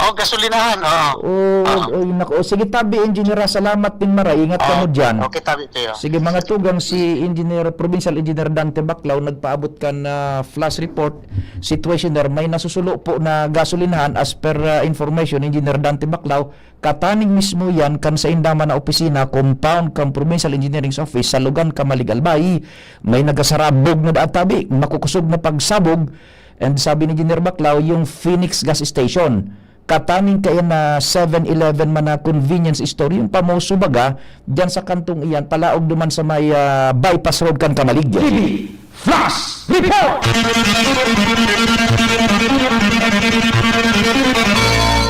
Oh, gasolinahan, oo. Oh, Oo. ay, naku. Sige, tabi, Engineer, ah, salamat din, Mara. Ingat ka Oh, mo dyan. okay, tabi, Pio. Sige, mga tugang, si Engineer, Provincial Engineer Dante Baclao, nagpaabot kan, ah, flash report. Situation there, may nasusulo po na gasolinahan. As per, ah, information, Engineer Dante Baclao, kataning mismo yan kan sainda man na opisina, compound kan Provincial Engineering's Office sa Lugan, Camalig, Albay. May nagasarabog na daan, tabi, makukusog na pagsabog. And sabi ni Engineer Baclao, yung Phoenix Gas Station. Kataning kaya na Seven Eleven man na convenience store, yung pamoso baga, dyan sa kantong iyan, palaog duman sa may, ah, bypass road kan Camalig. T V Flash Report!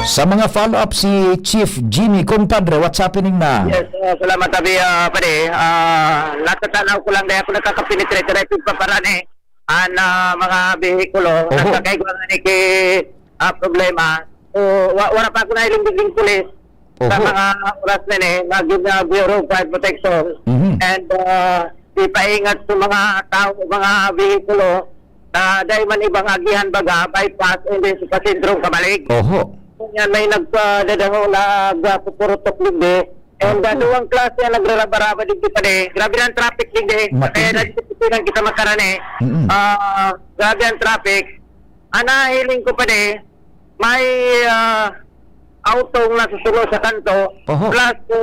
Sa mga follow-up, si Chief Jimmy, kumpadre, what's happening na? Yes, uh, salamat, Abi, uh, pare. Uh, natatanaw ko lang, dahil ako nakakapenetrate, dahil pagpaparani, an, ah, mga behikulo, Oho. nasa kaigwa nga ni ki, ah, problema. So, wa-, wala pa ako nahiling digding pulis sa Oho. mga oras na ni, nag-, na Bureau of Fire Protection. Mhm. And, ah, ipaingat sa mga tao, mga behikulo, na dahil man ibang agihan baga, bypass, and then sa sentrong Camalig. Oho. Yan, may nagpadadaho na, ah, pupurutok digdi. And, ah, Oho. duwang klase ang nagraraba-raba digdi pa di. Grabe na ang traffic digdi. Matindi. Kaya nagtitipinan kita makarani. Mm-mm. Ah, grabe ang traffic. Ang nahiling ko pa di, may, ah, autong nasusulo sa kanto, Oho. plus to,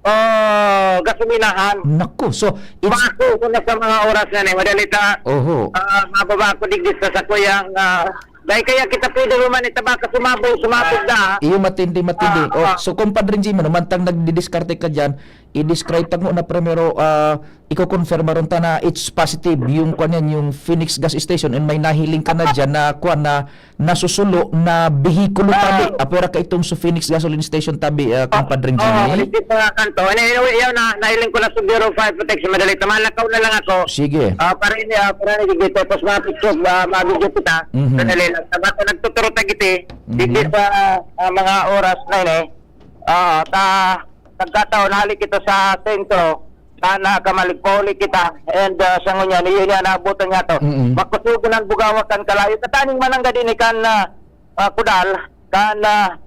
ah, gasolinahan. Naku, so, it's Bako ko na sa mga oras na ni, madali ta, Oho. ah, mababa ko digdi sa sakuyang, ah, dahil kaya kita pwede man itabaka, sumabog, sumabog na. Iyo, matindi, matindi. Ah, Oh, ah. so, Compadre Jimmy, no, mantang nagdidiskarte ka dyan, i-describe ta muna primero, ah, iko-confirm ron ta na it's positive yung, kwan yan, yung Phoenix Gas Station, and may nahiling ka na dyan na, kwan, na nasusulo na behikulo Ah. tabi. Apwera ka itong sa Phoenix Gasoline Station tabi, ah, Compadre Oh, Jimmy. hindi pa nga kanto. Ano, anyway, yaw na, nahiling ko na sa Bureau of Fire Protection. Madali, tamalakaw na lang ako. Sige. Ah, para ini, ah, para ini, dito. Tapos mga picture, ah, mga video kita. Mhm. Madali lang. Sa mga nagtuturo tagiti, Mhm. dito sa, ah, mga oras na ini, ah, ta-, nagkataon, halik kita sa sentro, na nakamaligpoli kita, and, ah, sa ngunyan, iyon yan, naabutan nga to. Mm-mm. Makusog nang bugawa kan kalayo. Kataning mananggad ini kan, ah, ah, Kudal, kan, ah,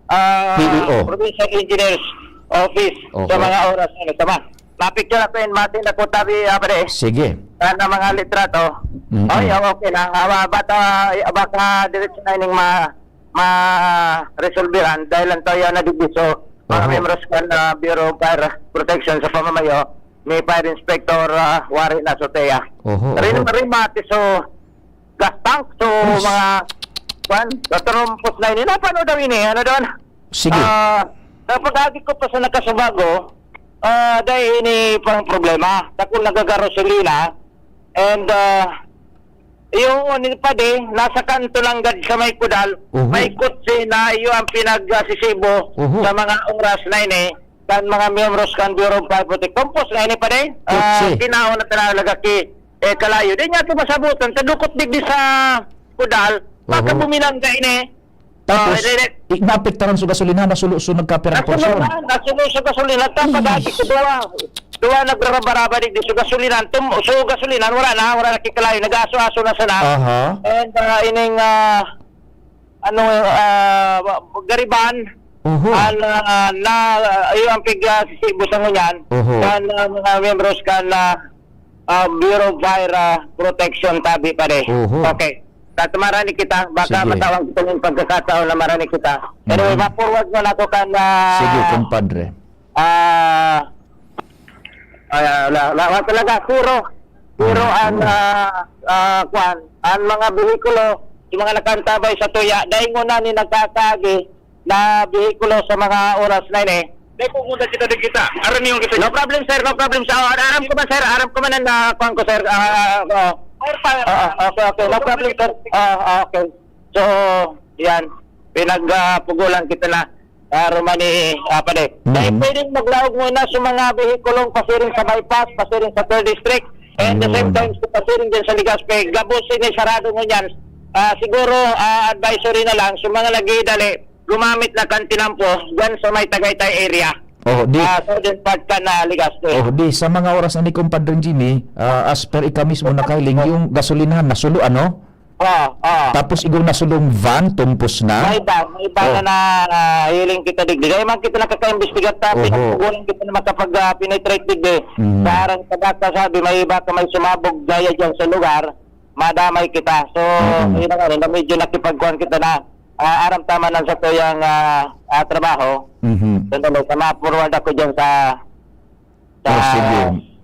ah, P E O. Provincial Engineers Office Oho. sa mga oras na ito. Ma-, mapicture ako yun, matin ako tabi, ah, pare. Sige. Kan, ah, mga litrato. Mm-mm. Ay, ah, okay na. Ah, bata, ah, baka diretso na ining ma-, ma-resolvehan dahil lang tayo na diviso, mga Oho. membros kan, ah, Bureau of Fire Protection sa pamamayo ni Fire Inspector, ah, Wari na Sotea. Oho, Rin, oho. rin mati, so, gas tank, so, Yes. mga, kwan, naturumpos na ini. Na, paano daw ini? Ano daw? Sige. Ah, sa pag-agi ko pa sa nakasubago, ah, dahil ini pang problema. Takong nagagarosilina, and, ah, Yung ano pa di, nasa kanto lang gad sa may Kudal, Oho. may kutsi na iyo ang pinagsisibo Oho. sa mga oras na ini, kan mga miyembros kan Bureau of Fire Protection. Compose na ini pa di, ah, Kutsi. tinaw na talaga ki, eh, kalayo. Di niya ito masabutan, kadukot digdi sa Kudal, Oho. makabumilang ka ini. Tapos, Oh, hindi, hindi. i-, naapektaran sa gasolina, nasulo, so nagkapira na Nasulo porsyon. na, nasulo sa gasolina. Tapos, Yes. dati ko duwa. Duwa nagraraba-raba digdi sa gasolina. Tum-, so, gasolina, wala na, wala na kikalayo. Nag-aso-aso na sana. Aha. And, ah, ining, ah, ano, ah, Gariban, Oho. an, ah, na, ah, iyo ang pig, ah, sisibo sa ngunyan. Oho. Kan, ah, mga miyembros kan, ah, ah, Bureau of Fire, ah, Protection, tabi pa di. Oho. Okay. Tatamarani kita, baka Sige. matawan ko itong pagkakataon na marani kita. Pero Mhm. ma-forward mo na ako kan, ah, Sige, kumpadre. ah, ah, wala, wala, wala talaga, puro, puro Mhm. ang, ah, ah, kwan, ang mga behikulo, yung mga nakantabay sa tuya, dahil mo na ni nagkakagi, na behikulo sa mga oras na ini. May pupunta kita din kita. Aram niyo kita. No problem, sir. No problem, sir. Ah, aram ko man, sir. Aram ko man ang, ah, kuwan ko, sir. Ah, ah, ah. Oo, okay, okay. No problem, sir. Ah, ah, okay. So, yan. Pinag, ah, pugulan kita na. Ah, Romani, ah, pare. Mhm. Dahil pwedeng maglaog muna sa mga behikulong pasiring sa bypass, pasiring sa third district, and the same Ayun. time sa pasiring din sa Legazpi. Gabos ini sarado mo yan. Ah, siguro, ah, advisory na lang sa mga nagidali. gumamit na kan tinampo diyan sa may Tagaytay area. Oh, di Ah, southern part kan, ah, Legazpi. Oh, di sa mga oras na ni Compadre Jimmy, ah, as per ika mismo nakahiling, yung gasolinahan nasulo, ano? Oo, oo. Tapos igong nasulong van, tumpos na? May iba, may iba Oh. na nahiling kita digdi. Kaya man kita nakakaimbestigar ta, Oho. pinagpugulan kita na makapag, ah, penetrate digdi. Mm. Sa aram ka baka sabi, may iba ka may sumabog gaya diyan sa lugar, madamay kita. So, Mm. yun na nga, na medyo nakipagkuhan kita na, ah, aram tama na sa tuyang, ah, ah, trabaho. Mhm. Sandali, sa ma-forward ako diyan sa, sa Oh, sige.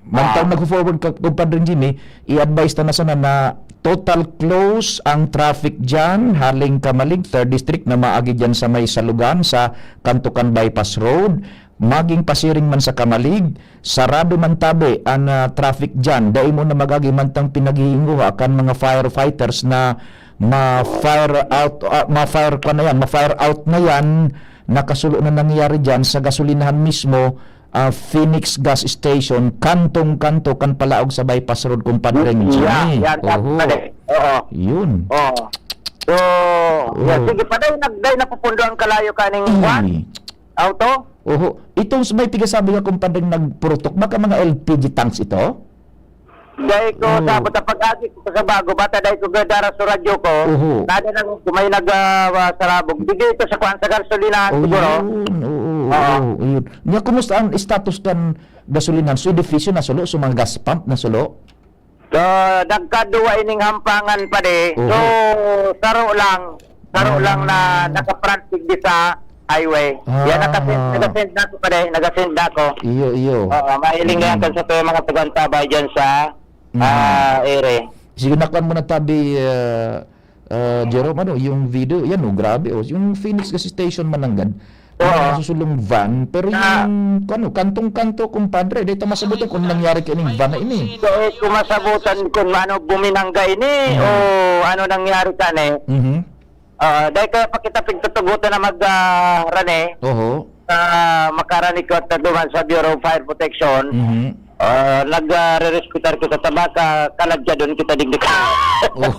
Mantang Ah. nagfo-forward ka, Compadre Jimmy, i-advise ta na sana na total close ang traffic dyan, haling Camalig, third District, na maagi dyan sa may salugan, sa kanto kan Bypass Road. Maging pasiring man sa Camalig, sarado man tabi an, ah, traffic dyan. Dai mo na magagi mantang pinaghihinguha kan mga firefighters na ma-fire out, ah, ma-fire pa na yan, ma-fire out na yan. Nakasulo na nangyayari dyan sa gasolinahan mismo, ah, Phoenix Gas Station, kantong-kanto kan palaog sa Bypass Road, Compadre Yan, Jimmy. yan, tama Oho. ka din. Oo. Yun. Oo. So, yan, Oo. sige pa, day, nag-, day, napupundo ang kalayo kaning Ay. kwan? Auto? Oho. Itong s-, may tigasabi nga, Compadre, nagpurutok. Baka mga L P G tanks ito? Dai ko Oo. sabot ang pag-agi ko sa bago, bata dai ko gadara sa radyo ko. Oho. Nada nang may nag, ah, ah, sarabog. Di dito sa kwan, sa gasolinahan Oh, siguro. yun. Oo, oo, Oo. oo, yun. Nya, kumusta ang status kan gasolinahan? So, edifisyo na sulo, so mga gas pump na sulo? So, nagkaduwa ining hampangan pa di. Oho. So, saro lang. Saro lang na Ah. naka-front digdi sa highway. Yan, nakasend, Ah. nakasend na ako pa di. Nakasend na ako. Iyo, iyo. Oo, mahiling na yan Mhm. kan sa mga taga-antabay dyan sa, Mhm. ah, ere. Sige, nakuan mo na tabi, ah, ah, Jerome, ano, yung video, yan, oh, grabe, oh. Yung Phoenix Gas Station, Mananggad, Oo. yung nasusulong van, pero Na yung, ano, kantong-kanto, kumpadre, di ta masabutan kung nangyari kaining van na ini. So, eh, kung masabutan kung ano, buminangga ini, Mhm. o ano nangyari kan, eh. Mhm. Ah, dahil kaya pa kita pigtutugutan na mag, ah, rani, Oho. ah, makarani ko at duman sa Bureau of Fire Protection. Mhm. Ah, nag, ah, re-respetar kita, tabaka, kaladya doon kita digdi. Oh.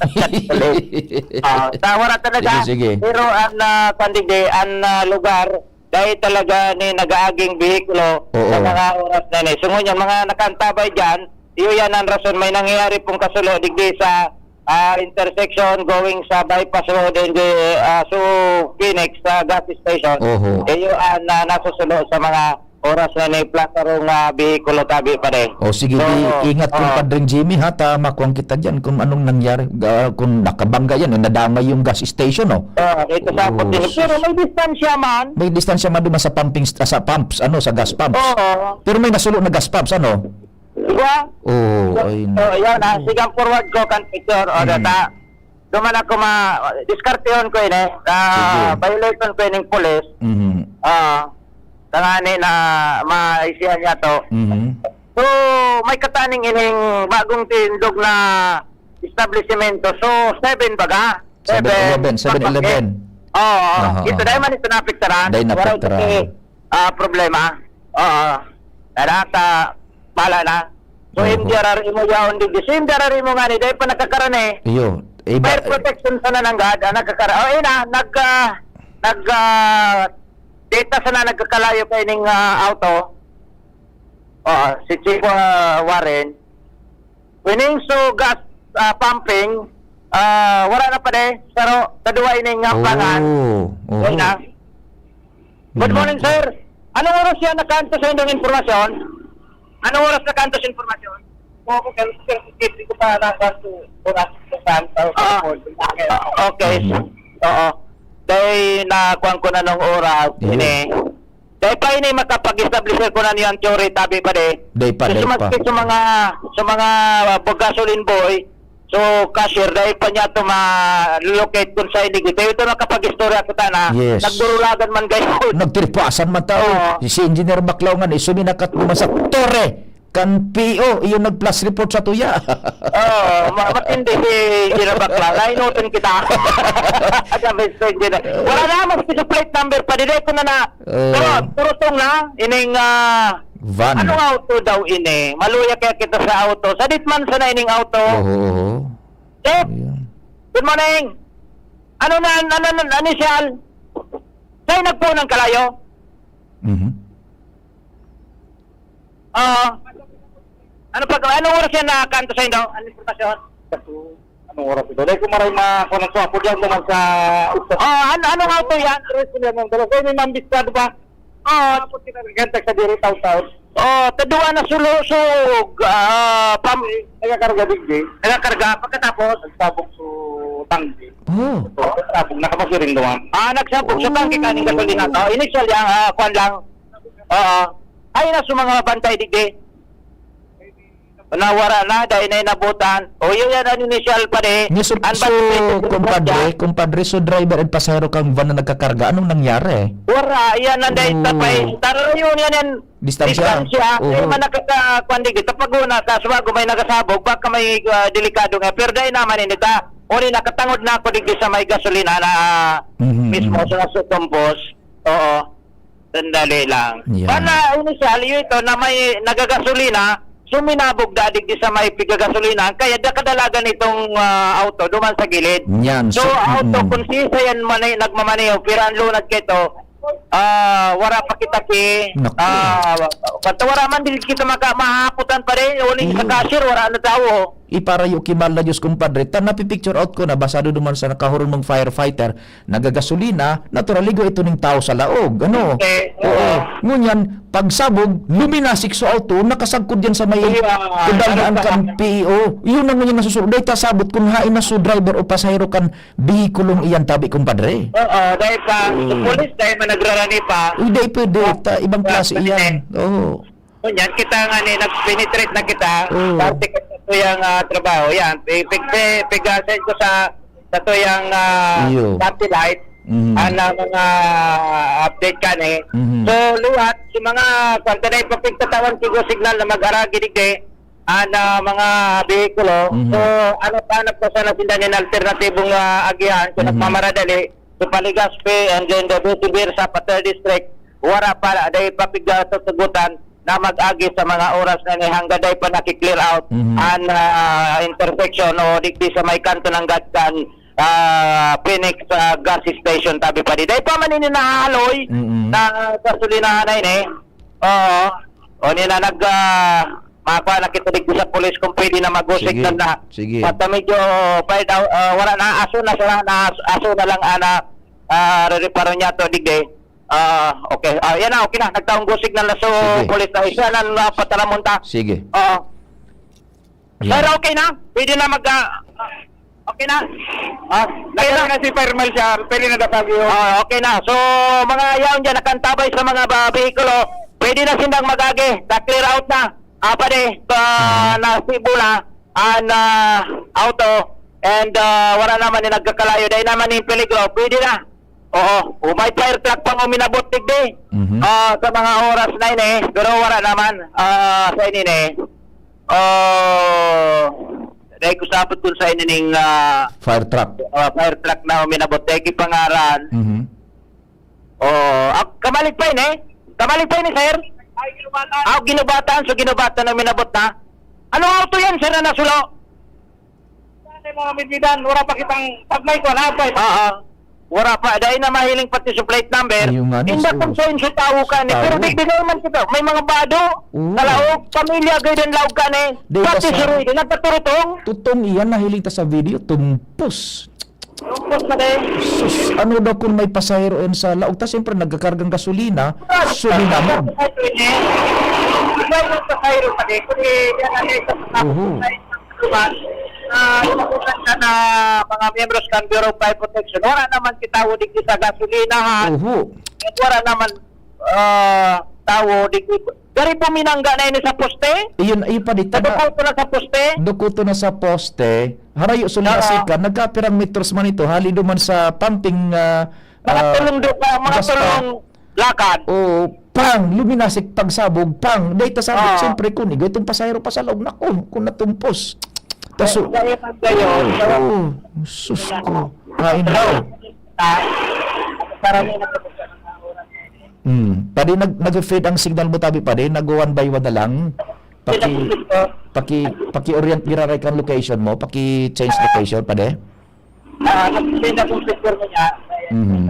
Ah, ta-, wala talaga. Sige, sige. Pero ang, ah, kwan digdi, ang, ah, lugar, dahil talaga ni nag-aaging behikulo Oo. sa mga oras na ni. So, ngunyan, mga nakaantabay dyan, iyo yan ang rason. May nangyayari pong kasulo digdi sa, ah, intersection going sa Bypass Road and the, ah, so, Phoenix sa gas station. Oho. Iyo ang, ah, nasusulo sa mga oras na ni, plus arong, ah, behikulo tabi pa rin. O, sige, So, di, ingat kung oo. Padring Jimmy, ha, ta makuwang kita dyan kung anong nangyari, ah, kung nakabangga yan, eh, nadamay yung gas station, oh. Oo, ito sa Oo, Putin. Pero sus. May distansya man. May distansya man duman sa pumping st-, sa pumps, ano, sa gas pumps. Oo. Pero may nasulo na gas pumps, ano? Diba? Oo, So, ay, so, yun, ah, naku. Sige, ang forward ko kan picture, o, Mm. data. Duman ako ma-, diskartehon ko ini, ah, Sige. violation ko ining pulis. Mhm. Ah, tangani na maisihan niya to. Mhm. So, may kataning ining bagong tindog na establisimento. So, seven baga? Seven Eleven, seven Eleven. Oo, oo. Aha, Ito, aha. dahil man ito naapektaran. Dahil Waray naapektaran. kasi, ah, problema. Oo. Dahil ata, bahala na. So, Oho. M D R R M o yaon digdi. So, M D R R M o nga ni, dahil pa nagkakaroon eh. Iyo. Iba, Fire protection sana nanggad, ah, nagkakara-, oh, yun na, nag, ah, nag, ah, data sana nagkakalayo kaining, ah, auto. Oo, si Chief, ah, Warren. Winning so gas, ah, pumping, ah, wala na pa de, pero kadua ining hampangan. Oh, oho. Yun na. Good Yun morning, na. sir. Anong oras yan nakaantos sa inyong impormasyon? Anong oras nakaantos sa impormasyon? Oo, pero, pero, hindi ko pa nakaantos oras kung saan pa ako Ah, ah, okay. Mhm. Oo. Dahil nakuha ko na nung oras, Yun. ini. Dahil pa ini makapag-establish ko na niyang theory, tabi pa de. Dahil pa, So, dahil sumag-, pa. sa mga, sa mga, uh, gasoline boy, So, cashier, dai pa niya to ma-locate kung saan ini. Kaya ito nakapag-istorya kita na Yes. nagdurulagan man gayon. Nagtiripasan man tao. Oo. Si Engineer Baclaw nga, eh, suminakat naman sa tore kan P O, iyon nag-flash report sa tuya. Oo, ma-, matindi si Engineer Baclaw. Nainutin kita. Sabi sa Engineer. Wala na, maski sa plate number pa, diday ko na na. Oo. Pero, turutong na, ining, ah, Van. Anong auto daw ini? Maluya kaya kita sa auto. Sadit man sana ining auto. Oho, oho. Chief, Ayan. good morning. Ano na, ano, ano, ano siya? Sa'yo nagpunan kalayo? Mhm. Oo. Ano pag, anong oras yan na kanto sa'yo daw? Ano impormasyon? Anong oras ito? Dahil ko maray makuha ng swapo dyan naman sa usta. Oh, ano, anong auto yan? Tres ko naman. Dala sa'yo, may mambistado ba? Oh. Tapos kita nagkantag sa diri, taon-taon. Oh, tadua na sulusog. Ah, pam- Nagkakarga, digdi. Nagkakarga. Pagkatapos? Nagsabog sa tangke. Oh. Nagsabog, nakapasiring naman. Ah, nagsabog sa tangke kaning gasolina. Oh, initial yan, ah, kwan lang. Oo. Ay, na sa mga bantay, digdi. Nawara na, dahil na inabutan. O, yun yan, ang initial pa rin. Ni so, Ang so, bantay, kumpadre, kumpadre, so driver and pasahero kang van na nagkakarga, anong nangyari? Wara, yan ang dahil Oh. tapay. Tara, yun, yan, yan. Distansya. Distansya. Oo. Kaya man nakaka-, kwan, di kita pag-una, tas bago may nagasabog, baka may, ah, delikado nga. Pero dahil naman, hindi ta, uli, nakatangod na ako digdi sa may gasolina na, ah, Mhm, mismo mhm. sa Sutumpos. Oo. Sandali lang. Yan. Bana, initial, yun ito, na may nagagasolina, suminabog dadig di sa may pigagasolina, kaya da kadalagan itong, ah, auto, duman sa gilid. Yan. So, So, auto, mm-mm. kung sisa yan mani-, nagmamaneho, pero ang lunad ka ito, ah, wala pa kita ki, Naku. ah, basta wala man din kita maka-, mahahapotan pa rin, uling sa Iyo. cashier, wala na tao. Iparayo ki mahal na Diyos, kumpadre, ta napipicture out ko na, basado duman sa nakahurong mong firefighter, nagagasolina, natural, ligo ito ning tao sa laog, ano? Eh, Oo. oo. Ngunyan, pagsabog, luminasik sa auto, nakasagkod yan sa may Iya, kundalian ano kan sa P E O. Yun ang ngunyan nasusunod. Dahil tasabot kung hain na so driver o pasahero kan behikulong iyan, tabi, kumpadre. Oo, dahil pa, Oo. sa pulis, dahil man nagrarani pa. Uy, dahil pwede. Oo. Ta, ibang Sa klase kanila. iyan. Oo. Ngunyan, kita nga ni, nag-penetrate na kita, Oo. parte ka sa tuyang, ah, trabaho. Yan, pi-, pi-, pi-, pigasin ko sa, sa tuyang, ah, Iyo. satellite, Mhm. ang, ah, mga update ka ni. Mhm. So, liwat, sa mga, kwan ta na ipapigtatawan, sigo signal na mag-aragi digdi, ang, ah, mga behikulo. Mhm. So, ano, hanap ko sana sinda nin alternatibong, ah, agihan, kung Mhm. nagmamaradali, sa Paligaspe, and then the Butibir sa Pater District, wala pa, dahil papigtatagutan, na mag-agi sa mga oras na ni hanggaday pa naki-clear out Mhm. an, ah, intersection o digdi sa may kanto ng Gatkan, ah, Phoenix, ah, gas station, tabi pa di. Dahil pa man ini nahahaloy Mm-mm. na gasolinahan na ini. Oo. O ni na nag, ah, makwa na kita digdi sa pulis kung pwede na mag-usig Sige. na na. Sige. Basta medyo, pa daw, ah, wala na, aso na siya, na aso na lang, ana, ah, rereparo niya to, digdi. Ah, okay. Ah, yan na, okay na. Nagtaong gusig na laso, Sige. pulis na isa na, na pataramon ta. Sige. Oo. Yan. Pero okay na. Pwede na mag, ah, okay na. Ah, okay na. Pwede na si Fire Marshal. Pwede na dapat yun. Ah, okay na. So, mga yaon dyan, nakantabay sa mga ba, behikulo, pwede na sindang mag-agi. Na-clear out na. Ah, pwede. Pa, Mhm. nasibo na ang, ah, auto. And, ah, wala naman yung nagkakalayo. Dahil naman yung peligro. Pwede na. Oo, o may fire truck pang uminabot digdi. Mhm. Ah, sa mga oras na ini, pero wala naman, ah, sa ini ni. Oh, dahil ko sabot kun sa ini ning, ah, Fire truck. ah, fire truck na uminabot, dahil kipangaran. Mhm. Oh, ah, kamalig pa ini? Kamalig pa ini, sir? Ah, ginubatan, so ginubatan na uminabot na. Anong auto yan, sir, na nasulo? Sa mga midmidan, wala pa kitang pag may kuwan, ah, pa. Oo. Wala pa. Dahil na mahiling pati sa plate number. Ayun nga, Inda so, kung saan sa tao ka ni. Pero tawo. Di, di naman kita. May mga bado. Oo. Kalaog, pamilya, gay din laog ka ni. Di Pati pa sa suroy din, nagpaturutong. Tutong iyan, nahiling ta sa video, tumpos. Tumpos na din. Sus, ano daw kung may pasahero yan sa laog? Ta, siyempre, nagkakargang gasolina, suminamog. Ikaw yung pasahero pa din. Kung yan ang isa sa Oho. Diba? Ah, inabutan ka na mga miyembros kan Bureau of Fire Protection. Wala naman kitawo digdi sa gasolinahan. Oho. At wala naman, ah, tawo digdi. Gari po minangga na ini sa poste? Iyon, iyon pa dito na. Nadukuto na sa poste? Dukuto na sa poste. Harayo, so, Oo. Nagkapirang metros man ito. Hali duman sa pumping, ah, Mga ah, tulong do-, mga, mga gas pump. Tulong lakad. Oo, pang! Luminasik pagsabog, pang! Dahil ta sabog, Oo. siyempre, kung igo itong pasahero pa sa laog, naku, kung natumpos. Taso, Kaya, kaya, oo, sus ko. Kain ako. Ah, para may nagkakita ng mga oras. Hmm. Padi, nag-, nag-fade ang signal mo, tabi, padi. Nag-one by one na lang. Paki-, paki-, paki-orient, giraray kang location mo. Paki-change location, padi. Ah, nag-send akong picture mo niya. Mhm.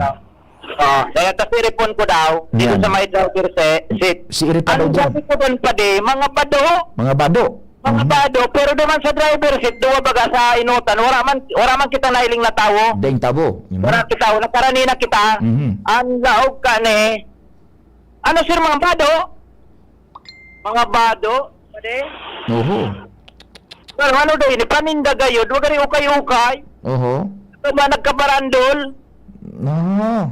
Oh, kaya tas iripon ko daw, dito Yan. sa may driver se-, seat. Si Iri pa daw Ang dyan. Sabi ko doon, padi, mga bado. Mga bado. Mga Mhm. bado, pero duman sa driver seat, duwa baga sa inutan, wala man, wala man kita nailing na tawo. Daing tabo. Mhm. Wala kita, nakarani na kita. Mhm. Ang laog ka ni, ano, sir, mga bado? Mga bado, padi? Oho. Pero ano daw ini? Paninda gayod, wag rin ukay-ukay. Oho. Ito ba nagkabarandol? Ah.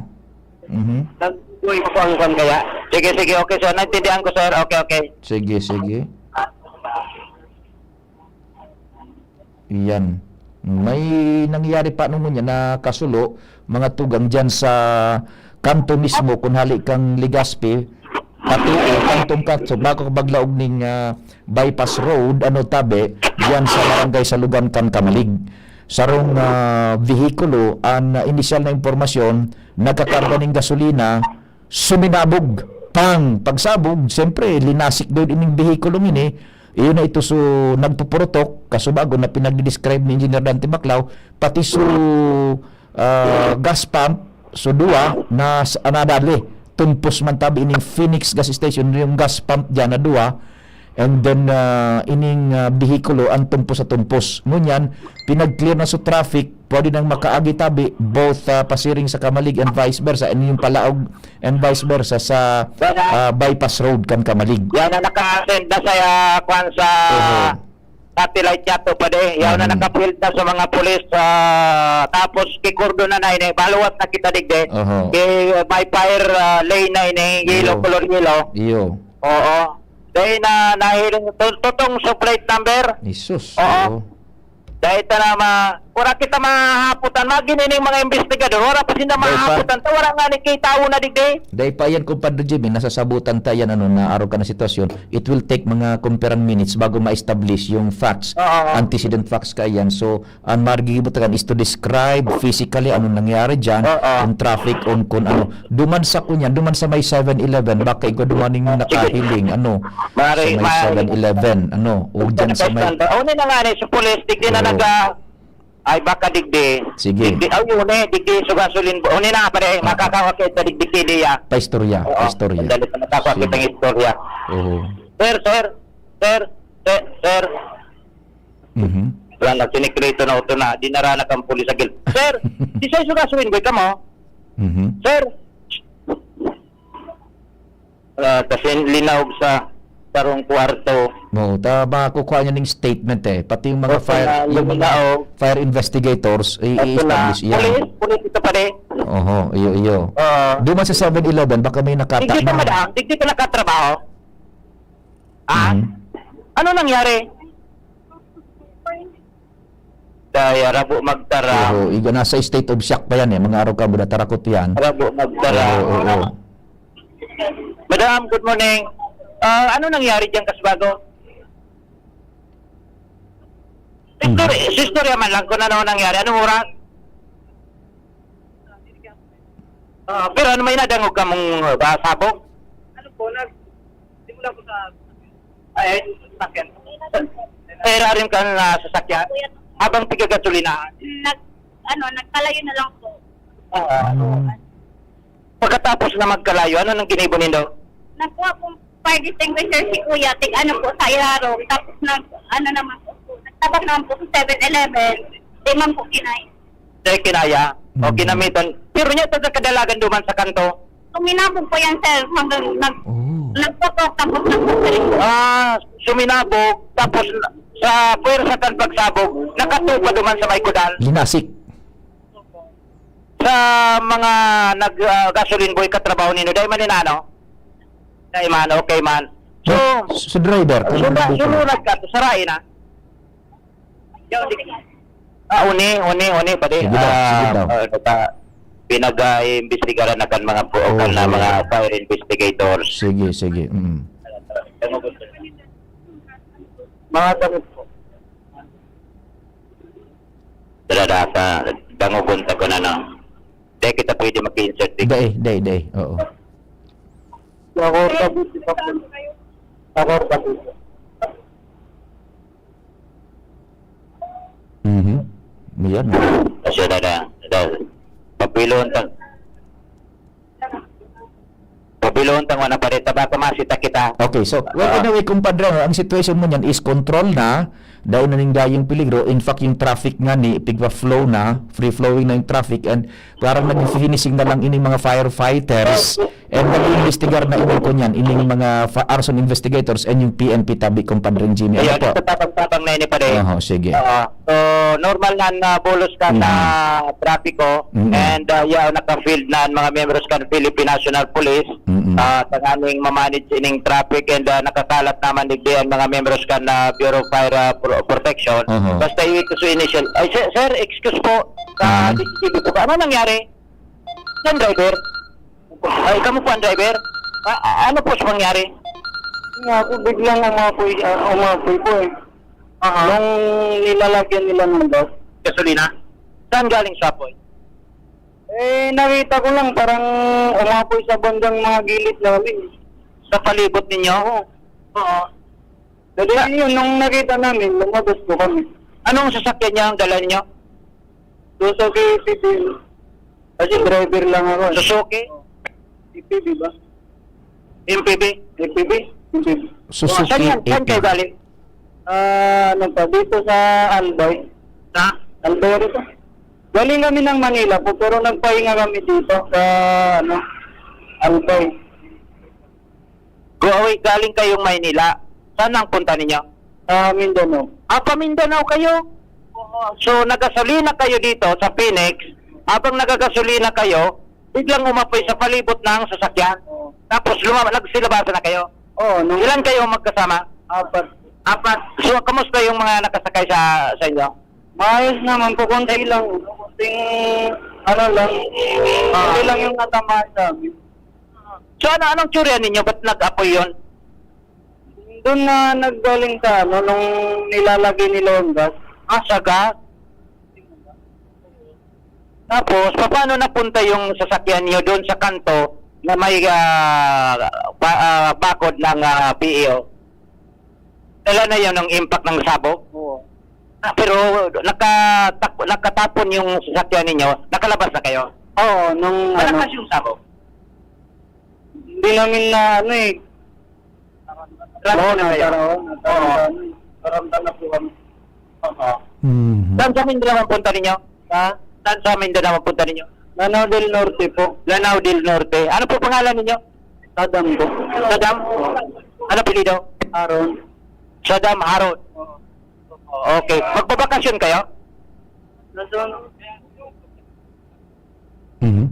Mhm. Nagbuhay ko po ang kwan kaya. Sige, sige, okay, sir. Naintindihan ko, sir. Okay, okay. Sige, sige. Iyan. May nangyari pa nung niya na kasulo, mga tugang dyan sa kanto mismo, kung hali kang Legazpi, patuo, kantong kanto, bako kabaglaog ning, ah, bypass road, ano, tabi, diyan sa barangay Salugan kan Kamalig. Sarong, ah, vehikulo, an, ah, inisyal na impormasyon, nagkakarga ning gasolina, suminabog. Pang! Pagsabog, siyempre, linasik daw ining behikulong ini. Iyon na ito, so, nagpupurutok, kasubago na pinagdi-describe ni Engineer Dante Baclao, pati so, ah, gas pump, so, duwa na s-, ah, nadali. Tumpos man tabi ining Phoenix Gas Station, yung gas pump dyan na duwa. And then, ah, ining, ah, behikulo, ang tumpos sa tumpos. Ngunyan, pinag-clear na sa traffic, pwede nang makaagi tabi, both, ah, pasiring sa Kamalig and vice versa, and yung palaog and vice versa sa, Wala. ah, bypass road kan Kamalig. Yan na naka-send na sa, ah, kwan sa Oho. satellite yato pa di. Yan na Mhm. naka-field na sa mga pulis, ah, tapos kikurdo na na ini. Baluwat na kita digdi. Oho. Kay, ah, may fire, ah, lane na ini, yellow, Iyo. color yellow. Iyo. Oo. Dahil na nahiling to-, totong sa plate number. Jesus. Oo. Oo. Dahil ta na ma-, wala kita mahahapotan. Magin ining mga investigador, wala pa sila Dahil pa mahahapotan. Ta, wala nga ni kay tao na digdi. Dahil pa yan, Compadre Jimmy, nasasabutan ta yan, ano, na araw ka na sitwasyon. It will take mga kumperang minutes bago ma-establish yung facts, Oo. antecedent facts ka yan. So, ang marigibot ka is to describe physically anong nangyari dyan, Oo. kung traffic, on, kung ano. Duman sa kunyan, duman sa may seven eleven, baka ikaw dumaning Ah, sige. nakahiling, ano, Mari-, sa may ma- seven eleven, ano, o dyan sa may Understand ba? Una na nga ni, sa pulis, digdi na Oo. naga-, ay, baka digdi. Sige. Digdi, ay, yun eh, digdi, sa gasolin, una na, pare, Ah. makakawakit sa digdi, kaya. Paistorya, Oo, paistorya. sandali pa, makakawakit Sige. ang istorya. Oo. Sir, sir, sir, sir, sir. Mhm. Wala na, sinikreto na ito na, dinara na kang pulis sa gil-, "Sir, di sa iso gasolin, boy, kamo?" Mhm. "Sir." Ah, kasi linaog sa sarong kwarto. Oo, ta, makukuha niya ning statement eh. Pati yung mga Opo, fire, na yung mga luminaog. fire investigators, i-, Opo, na i-establish yan. Pulis, pulis ito pa rin. Oho, iyo, iyo. Oo. Duman sa seven eleven, baka may nakatae Hindi pa, na. madam. Hindi pa nakatrabaho. Ah? Mhm. Ano nangyari? Kaya rabo magtara. Oo, iga, nasa state of shock pa yan eh. Mga araw ka, buda tarakot yan. Rabo magtara. Oo, oo, oo. Madam, good morning. Ah, ano nangyari diyan, Kasbago? Mhm. Istorya, istorya man lang kung ano nangyari. Anong oras? Ah, pero ano, may nadangog ka mong, ah, sabog? Ano po, nag-, simula ko sa, ay, sasakyan. Sa irarim ka na sasakyan? Habang tigagasolinahan? Nag-, ano, nagkalayo na lang po. Oo. Mm. Pagkatapos na magkalayo, ano nang ginibo nindo? Nagkuha pong fire extinguisher si Kuya, tig ano po, sa ilarom. Tapos nag, ano naman po, nagtabak naman po sa seven eleven. Di man po kinaya. Dahil kinaya o Mm. ginamitan. Pero niya, ito kadalagan duman sa kanto. Suminabog po yan, sir. Hanggang nag-, Oh. nagputok, tapos nagputok. Ah, suminabog, tapos sa puwersa kan pagsabog, nakatupa duman sa may kudal. Linasik. Sa mga nag, ah, gasoline boy, katrabaho nino, dai man inano? Dai man, okay man. So, Sa, sa driver, kung sula-, nandito. Sulunag ka, to, saray na. Yo, di-, ah, uni, uni, uni, pwede. Sige daw, Ah, sige daw. ah, ano ta, pinag-iimbestigaran na kan mga po, Oo, kan na oo. mga fire investigators. Sige, sige. Mm. Mga damit po. Dala data, dangogon ta ko na, no? Di kita pwede mag-insert dito. Dai, dai, dai. Oo. Ako, ako, Mhm. Yan. Kasi dada, dada, papilon ta. Loon tangwa na pare, ta baka masita kita. Okay, so, well, Ah. anyway, kumpadre, no, ang situation mo niyan is control na, dahil na ning dayong peligro. In fact, yung traffic nga ni, pigpa-flow na, free-flowing na yung traffic, and parang nag-finishing na lang ining mga firefighters, and nag-iimbestigar na ining kunyan, ining mga fa-, arson investigators, and yung P N P tabi, kumpadre Jimmy. Ano Ayan, po? Sa tabang-tabang na ini, pare. Oho, sige. Oo. So, normal na na bulos ka sa Mm. trapiko, Mm. and, ah, yaon naka-field na ang mga miyembros kan Philippine National Police, Mm. ah, tanganing ma-manage ining traffic, and, ah, nakakalat naman digdi ang mga miyembros kan, ah, Bureau of Fire, ah, Pro-, Protection. Oho. Basta ito sa initial. Ay, sir, sir, excuse po, sa Mm. C C T V po. Ano nangyari? Saan driver? Ay, kamo po ang driver? A-, a-, ano po sa nangyari? Nga po, biglang umapoy, ah, umapoy po eh. Aha. Nung nilalagyan nila ng gas. Gasolina? Saan galing sa apoy? Eh, nakita ko lang, parang umapoy sa bandang mga gilid namin. Sa palibot ninyo? Oo. Oo. Dali Sa yun, nung nakita namin, lumabas po kami. Anong sasakyan niya ang dala niyo? Suzuki A T V. Kasi driver lang ako eh. Suzuki? A T V ba? M P V? A T V? M P V. Suzuki Oh, saan yan? Saan kayo A T V. galing? Ah, ano pa? Dito sa Albay. Sa? Albay rin po. Galing kami ng Manila po, pero nagpahinga kami dito sa, ano, Albay. Go away, galing kayong Maynila. Saan ang punta ninyo? Sa Mindanao. Ah, pa Mindanao kayo? Oo. So, nagasolina kayo dito sa Phoenix. Habang nagagasolina kayo, biglang umapoy sa palibot ng sasakyan. Oo. Tapos, luma-, nagsilabasan na kayo. Oo, nung Ilan kayo magkasama? Apat. Apat. So, kamusta yung mga nakasakay sa, sa inyo? Maayos naman po, konti lang. Konting, ano lang, Ah. konti lang yung natamaan sa amin. So, ano, anong teorya ninyo? Ba't nag-apoy yun? Doon na naggaling sa, ano, nung nilalagay nila yung gas. Ah, sa gas? Tapos, paano napunta yung sasakyan niyo doon sa kanto na may, ah, ba-, ah, bakod ng, ah, P E O? Dala na yun ng impact ng sabog? Oo. Ah, pero nakatak-, nakatapon yung sasakyan ninyo, nakalabas na kayo? Oo, nung ano Malakas yung sabog? Hindi namin na ano eh. Traffic Oo, na kayo? Natarawan, natarawan. Oo. Naramdaman na po kami. Oo. Mhm. Saan sa Mindanao ang punta ninyo? Ha? Saan sa Mindanao ang punta ninyo? Lanao del Norte po. Lanao del Norte. Ano po pangalan ninyo? Saddam po. Saddam? Ano apelyido? Haron. Saddam Haron. Oo. Okay. Magbabakasyon kayo? Nasa Mhm.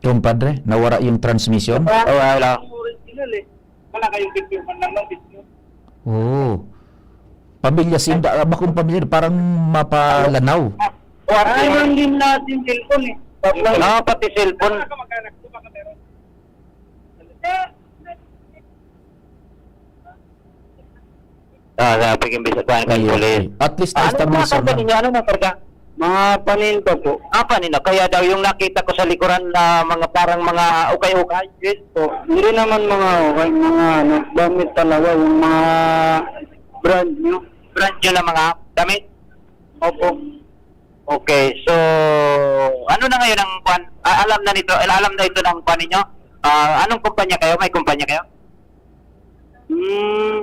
Kumpadre, nawara yung transmission? Oh, wala. Original eh. Wala kayong picture man lang ng picture. Oo. Pamilya Sinda, ah, bakong pamilya, parang mapalanaw. Ah, Ay, hindi natin cellphone eh. Pablang. Ah, pati cellphone. Wala ka mag-anak, di ba ka meron? Ah, sa pag-imbestigahan kan Ayun, pulis. Okay. At least Ah, ano yung mga established karga na. ninyo? Ano mga karga? Mga paninda po. Ah, paninda. Kaya daw yung nakita ko sa likuran na mga parang mga ukay-ukay. Yes po. Hindi naman mga ukay, mga ano, gamit talaga, yung mga brand new. Brand new na mga damit? Opo. Okay, so ano na ngayon ang kwan? Ah, alam na nito, alam na ito ng kwan ninyo? Ah, anong kumpanya kayo? May kumpanya kayo? Hmm.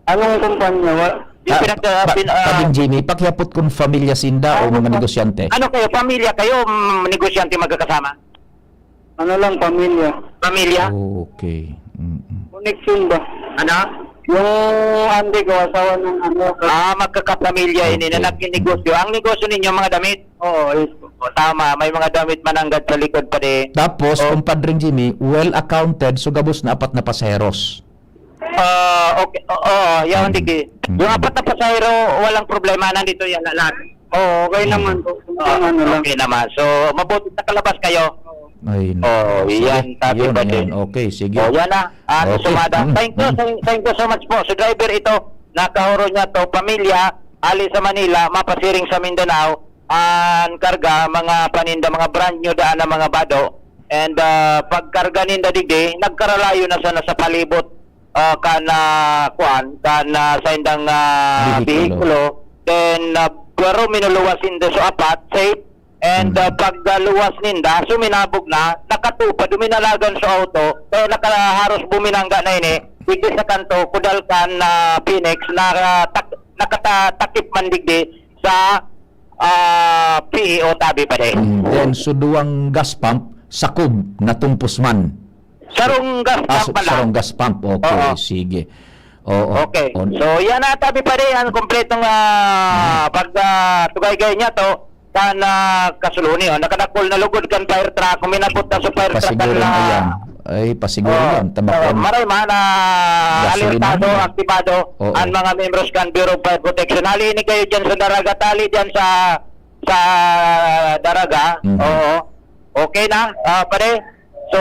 Anong kumpanya? Wa- Yung Ah, pinag-, ah, pa-, pin-, ah, Pading Jimmy, pakiapot kung familia sinda o Ano mga po? negosyante. Ano kayo? Pamilya kayo? Mm, negosyante magkakasama? Ano lang, pamilya. Pamilya? Oh, okay. Mm-mm. Connection ba? Ano? Yung ande ko, asawa ng ano, Ah, magkakapamilya ini na Okay. nagninegosyo. Ang negosyo ninyo, mga damit? Oo, yes po. O, tama. May mga damit mananggad sa likod pa di. Tapos, Oh. Kumpadring Jimmy, well accounted, so gabos na apat na paseros. Ah, okay. Oo, yan, Mm. Digi. Mm. Yung apat na pasahero, walang problema. Nandito yan, lahat. Oo, okay Mm. naman po. Kung Ah, ano lang. okay naman. So, mabuti nakalabas kayo. Ay, Oh, naku. yan, Sige, sabi yun, pa yan. din. Okay, sige. Oh, yan na. Ah, Okay. Sumada. Mm, Thank you, mm. thank, thank you so much po. Sa driver ito, nakahuro niya to, pamilya, ali sa Manila, mapasiring sa Mindanao, an karga, mga paninda, mga brand new daan na mga bado. And, ah, pagkarga ninda digdi, nagkaralayo na sana sa palibot, ah, kan, ah, kuan, kan, ah, sa indang, ah, Behikulo. behikulo. Then, ah, pero minuluwas sinda so apat, safe. And, ah, pag, ah, luwas ninda, suminabog na, nakatupad, duminalagan sa auto, kaya nakaharos buminangga na ini, digdi sa kanto, Kudalkan na Phoenix, na, ah, tak-, nakatatakip man digdi sa, ah, P E O tabi pa di. Mm, then, so duwang gas pump, sakob, natumpos man. Sarong gas Ah, pump sa-, pala. sarong gas pump. Okay, Oo. sige. Oo. Okay. On- So, yan na, tabi pa di, ang kompletong, ah, Mhm. pag, ah, tugaygay niya to, kan, ah, kasuluni, oh. Nakadakol na lugod kan fire truck, uminabot na sa fire truck Pasiguro na na yan. Ay, pasiguro Oh, yan. Tabakon. oh, maray man na Gasolina alertado, na. aktibado Oo. ang mga miyembros kan Bureau of Fire Protection. Hali ini kayo dyan sa Daraga, tali dyan sa, sa Daraga. Mhm. Oo. Okay na, ah, pare? So,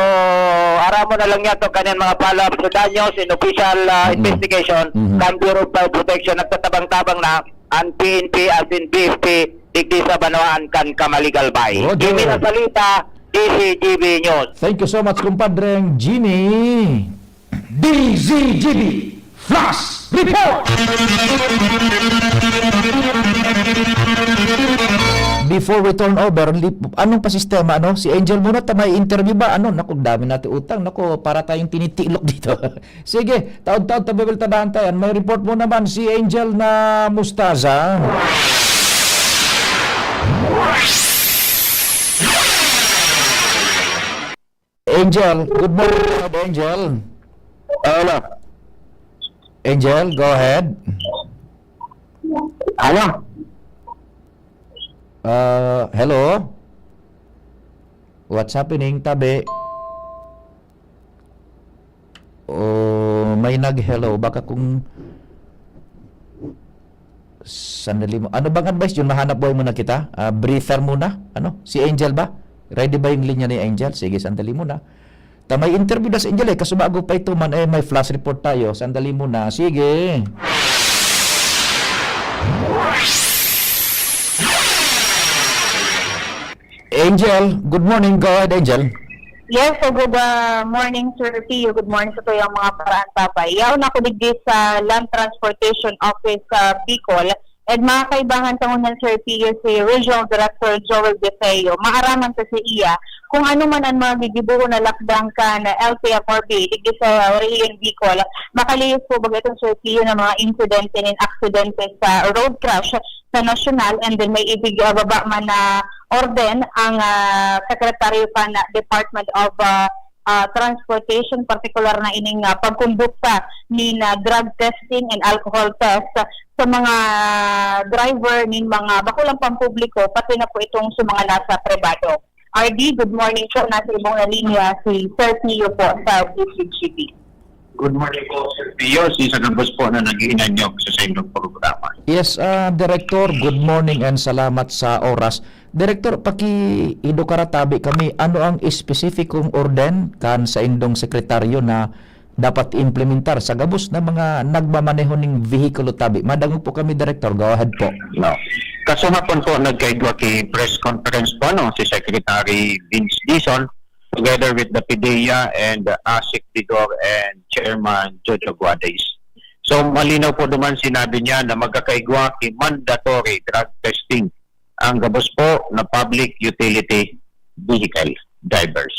aram mo na lang niya to, kanin mga follow-up sa danyos, in official, ah, Mm. investigation, Mm-hmm. kan Bureau of Fire Protection, nagtatabang-tabang na ang P N P as in B F P, digdi sa banwaan kan Camaligalbay. Roger. Jimmy Nasalita, D Z G B News. Thank you so much, kumpadreng Jimmy. D Z G B Flash Report! Before we turn over, li-, anong pa sistema, ano? Si Angel muna, ta may interview ba? Ano? Naku, dami natin utang. Naku, para tayong tinitilok dito. Sige, taon-taon, tabi-, tabi-, tabi-, tabi-, may report mo naman si Angel na Mustaza. Angel, good morning, Angel. Hello. Angel, go ahead. Hello. Uh, hello? What's happening, tabi? Oh, may nag-hello. Baka kung sandali mo. Ano bang advice yun? Mahanap buhay muna kita? Ah, breather muna? Ano? Si Angel ba? Ready ba yung linya ni Angel? Sige, sandali muna. Ta may interview na si Angel eh. Kaso bago pa ito man, eh, may flash report tayo. Sandali muna. Sige. Angel, good morning. Go ahead, Angel. Yes, so good, ah, morning, Sir Pio. Good morning sa tuyang mga paraan, Papay. Yaon ako digdi sa Land Transportation Office sa Bicol. And mga kaibahan, tangunan, Sir Pio, si Regional Director Joel De Feo. Maaraman ta sa iya kung ano man ang mga gigibohon na lakdang kan L T F R B digdi sa Region Bicol. Makalihis po baga itong, Sir Pio, na mga insidente nin aksidente sa road crash sa nasyonal, and then may ibig, ah, baba man na orden ang, ah, sekretaryo kan Department of, ah, ah, Transportation, partikular na ining, ah, pagkondukta nin, ah, drug testing and alcohol test sa mga driver nin mga bakulang pampubliko, pati na po itong sa mga nasa pribado. R D, good morning po. Nasa ibong na linya si Sir Pio po sa D Z G B. Good morning po, Sir Pio. Si sa gabos po na nag-iinanyog sa saindong programa. Yes, ah, Director, good morning and salamat sa oras. Director, paki-edukar tabi kami, ano ang espesipikong orden kan saindong sekretaryo na dapat implementar sa gabos na mga nagmamaneho ning vehikulo tabi? Madangog po kami, Director. Go ahead po. No. Kaso hapon po, nagkaigwa ki press conference po, ano, si Secretary Vince Dizon, together with the PDEA and, uh, ASEC Vigor and Chairman Jojo Guadais. So, malinaw po naman sinabi niya na magkakaigwa ki mandatory drug testing ang gabos po na public utility vehicle drivers.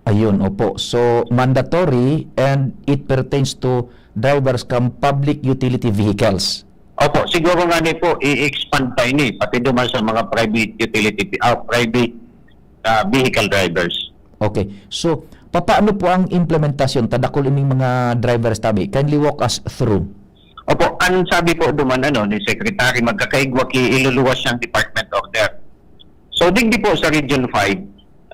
Ayun, opo. So, mandatory and it pertains to drivers kam public utility vehicles. Opo, siguro nga ni po, i-expand pa ini, pati duman sa mga private utility, ah, private, ah, vehicle drivers. Okay. So, papaano po ang implementasyon? Tadakol ining mga drivers tabi. Kindly walk us through. Opo, ang sabi po duman, ano, ni Secretary, magkakaigwa ki iluluwas siyang department order. So, digdi po sa Region five,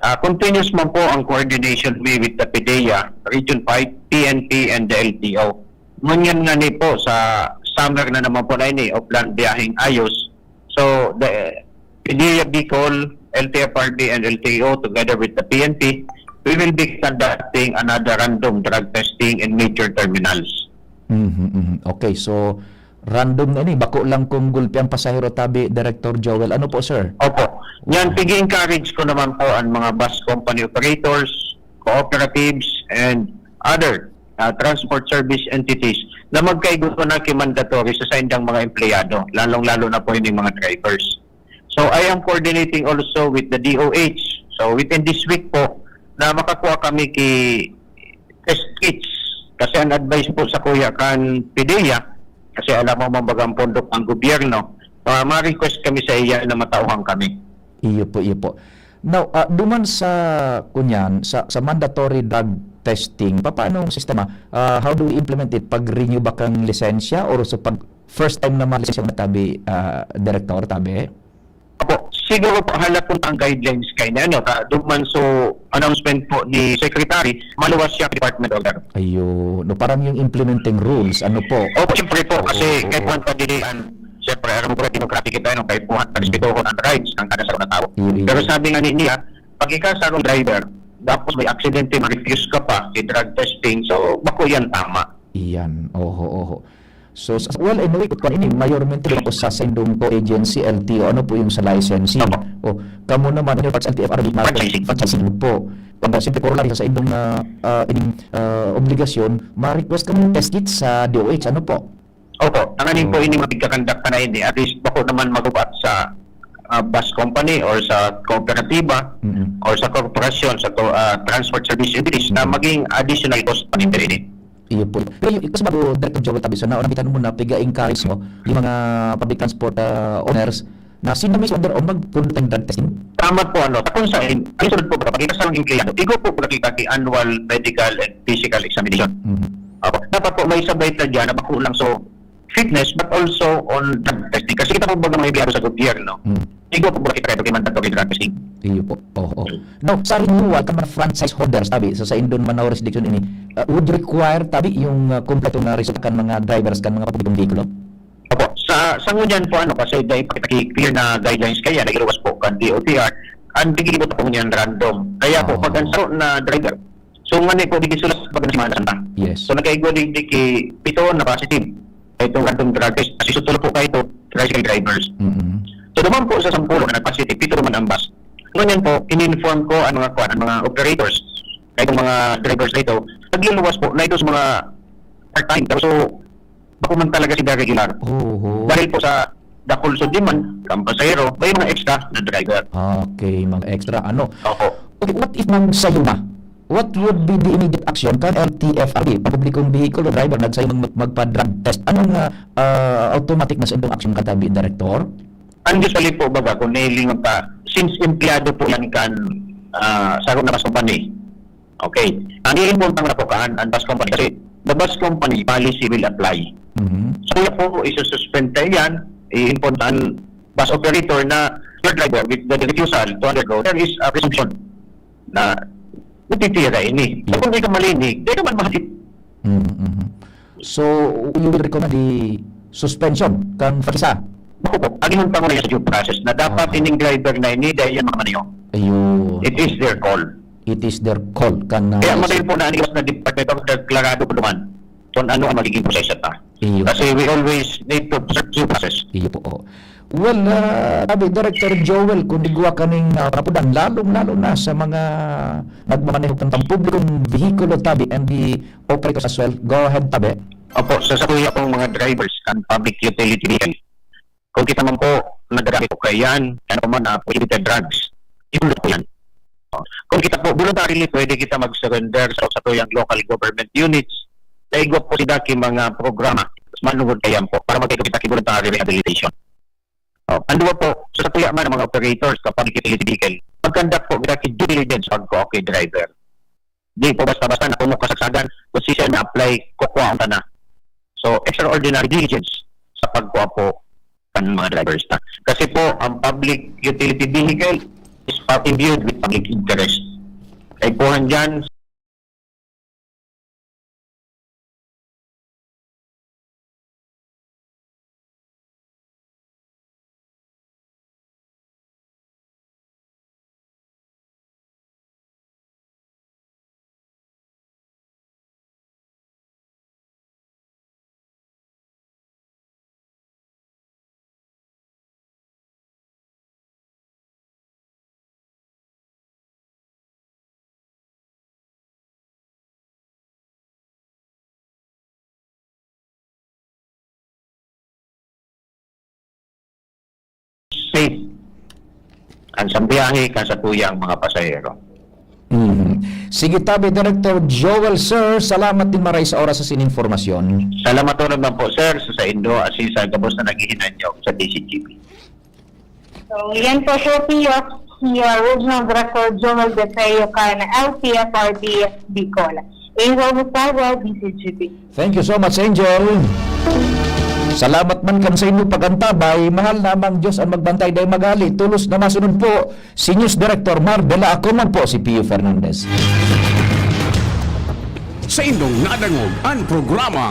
ah, continuous man po ang coordination mi with the PDEA, Region five, P N P, and the L T O. Ngunyan nga ni po, sa summer na naman po na ini, o plan biyaheng ayos. So, the PDEA Bicol, L T F R B, and L T O, together with the P N P, we will be conducting another random drug testing in major terminals. Mhm, mhm. Okay, so random na ini. Bako lang kung gulpi ang pasahero tabi, Director Joel. Ano po, sir? Opo. Yan, pig-encourage ko naman po ang mga bus company operators, cooperatives, and other, ah, transport service entities na magkaigwa na ki mandatory sa saindang mga empleyado, lalong-lalo na po yung mga drivers. So, I am coordinating also with the D O H. So, within this week po, na makakuha kami ki test kits. Kasi ang advice po sa kuya kan PDEA, kasi alam mo, mambagang pondo ang gobyerno, ah, ma-request kami sa iya na matauhan kami. Iyo po, iyo po. Now, ah, duman sa, kunyan, sa, sa mandatory drug testing, papaano ang sistema? Ah, how do we implement it? Pag-renew ba kang lisensya or sa pag first time na malisensya mo na tabi, ah, Direktor, tabi? Opo, siguro po, halapon ang guidelines kay na, ano, ka, duman so announcement po ni Secretary, maluwas siya Department Order. Ayun. No, parang yung implementing rules, ano po? Opo, siyempre po, Oo, kasi oo, kahit oo. man padilian, siyempre, alam mo po, democratic kita, no? Kahit po, Mm. respetuhon ang rights ng kada sarong na tao. Mm, mm. Pero sabi nga ni, niya, pag ikaw sarong driver, tapos may aksidente, ma-refuse ka pa, i-drug testing, so, bako yan tama. Iyan. Oho, oho. So, sa, well, anyway, kung ini, mayormente po sa saindong co-agency, L T O, ano po yung sa licensing? Opo. O, kamo naman, ano, pag sa L T F R B, ma-, Franchising. Franchising po. Pag, ah, siyempre, corollary sa saindong, ah, ah, ining, ah, obligasyon, ma-request kamo ng test kit sa D O H, ano po? Opo. Tanganing po Oo. ini mapigkakandakta na ini. At least, bako naman magubat sa, ah, bus company or sa kooperatiba Mm. or sa korporasyon, sa to, ah, transport service entities na Mm. maging additional cost pa nin ini. Iyo po. Pero yung, kasi bago, Director Joel, tabi sa naunang bitan mo na piga-encourage mo yung mga public transport, ah, owners na sila mismo on their own magpundot ng drug testing? Tama po, ano, kung sa in-, ang sunod po, kapag ikaw sa mga empleyado, igo po ba kita ki annual medical and physical examination? Mhm. Opo. Dapat po may sabay ta dyan na bako lang so fitness, but also on drug testing. Kasi kita po baga mga empleyado sa gobyerno, Mm. igo po ba kita kaya mandatory drug testing? Iyo po. Oo, oo. Mm. Now, sa renewal ka mga franchise holders, tabi, sa, sa indon man na jurisdiction ini, ah, would require, tabi, yung, ah, kompleto na resulta kan mga drivers kan mga publikong vehikulo? Opo. Sa, sa ngunyan po, ano, kasi dahil pakita ki clear na guidelines kaya, nag-iluwas po kan D O T R, ang tigilibot po ngunyan random. Kaya po, Oo. pag ang saro na driver, so, ngani po, digdi sulat pag Semana Santa. Yes. So, nagkaigwa digdi ki pito na positive. Itong random drug test, kasi sutulo po kayo ito, tricycle drivers. Mm-mm. So, duman po sa sampulo na nag-positive, pito naman ang bus. Ngunyan po, in-inform ko ang mga kwan, ang mga operators, kahit ang mga drivers na ito, nagluluwas po na ito sa mga part-time. So, bako man talaga sila regular. Oo. Dahil po sa dakul sa demand, kan pasahero, may mga extra na driver. Okay, mga extra, ano? Opo. Okay, what if man sa'yo na? What would be the immediate action kan L T F R B, publikong vehikulo driver, nagsayo mag-, magpa-drug test? Anong, ah, ah, automatic na sa indong action katabi, Director? Ang usually po, baga, kung nailingon ka, since empleyado po yan kan, ah, sa una mas company, okay. Ang iimpon lang na po kaan, ang bus company. Kasi the bus company policy will apply. Mhm. So, kaya po, isususpend tayo yan, iimpon ang bus operator na your driver with the refusal to undergo, there is a presumption na natitira ini. So, Yeah. kung di ka malinig, di ka man mahapit. Mhm, mhm. So, you will recommend the suspension kan pag-isa? Ako po, ang inong pangunaya sa due process na dapat Aha. ining driver na ini, dahil yan mga maniyo. Ayun. It is their call. It is their call. Kan, ah, Kaya magayon po na ang iwas na department of deklarado po naman kung ano ang magiging proseso ta. Iyo. Kasi we always need to observe due process. Iyo po, oo. Well, ah, tabi, Director Joel, kung igwa kaning, ah, panapudan, lalong-lalo na sa mga nagmamaneho kan pampublikong vehikulo, tabi, and the operators as well. Go ahead, tabi. Opo, sa, sa kuya pong mga drivers kan public utility vehicle, kung kita man po nagagamit po kaya yan, ano pa man, ah, prohibited drugs, yun po yan. Oh, kung kita po, voluntarily, pwede kita mag-surrender sa, sa tuyang local government units, na igwa po sila ki mga programa, manungod kayan po, para magkaigwa kita ki voluntary rehabilitation. Oh, ang duwa po, sa satuya man ang mga operators sa public utility vehicle, mag-conduct po kita ki due diligence pag-okay driver. Di po basta-basta na kung kasagsagan, kung siya na-apply, kukuha ang tana. So, extraordinary diligence sa pagkuha po ng mga drivers na. Kasi po, ang public utility vehicle is pa-, imbued with public interest. Kaipuhan dyan, kan sa biyahe, kan sa tuyang mga pasahero. Mhm. Sige tabi, Director Joel, sir, salamat nin maray sa oras sa sin impormasyon. Salamat naman po, sir, sa saindo, asin sa gabos na naghihinanyog sa D Z G P. So, yan po, Sir Pio, si uh, Regional Director Joel De Feo kan L T F R B Bicol. Angel Gustavo, D Z G P. Thank you so much, Angel. Salamat man kan sa inyong pag-antabay. Mahal na amang Diyos ang magbantay dahil magali. Tulos na masunod po si News Director Mar de la Acon man po si Pio Fernandez. Sa indong nadangog an programang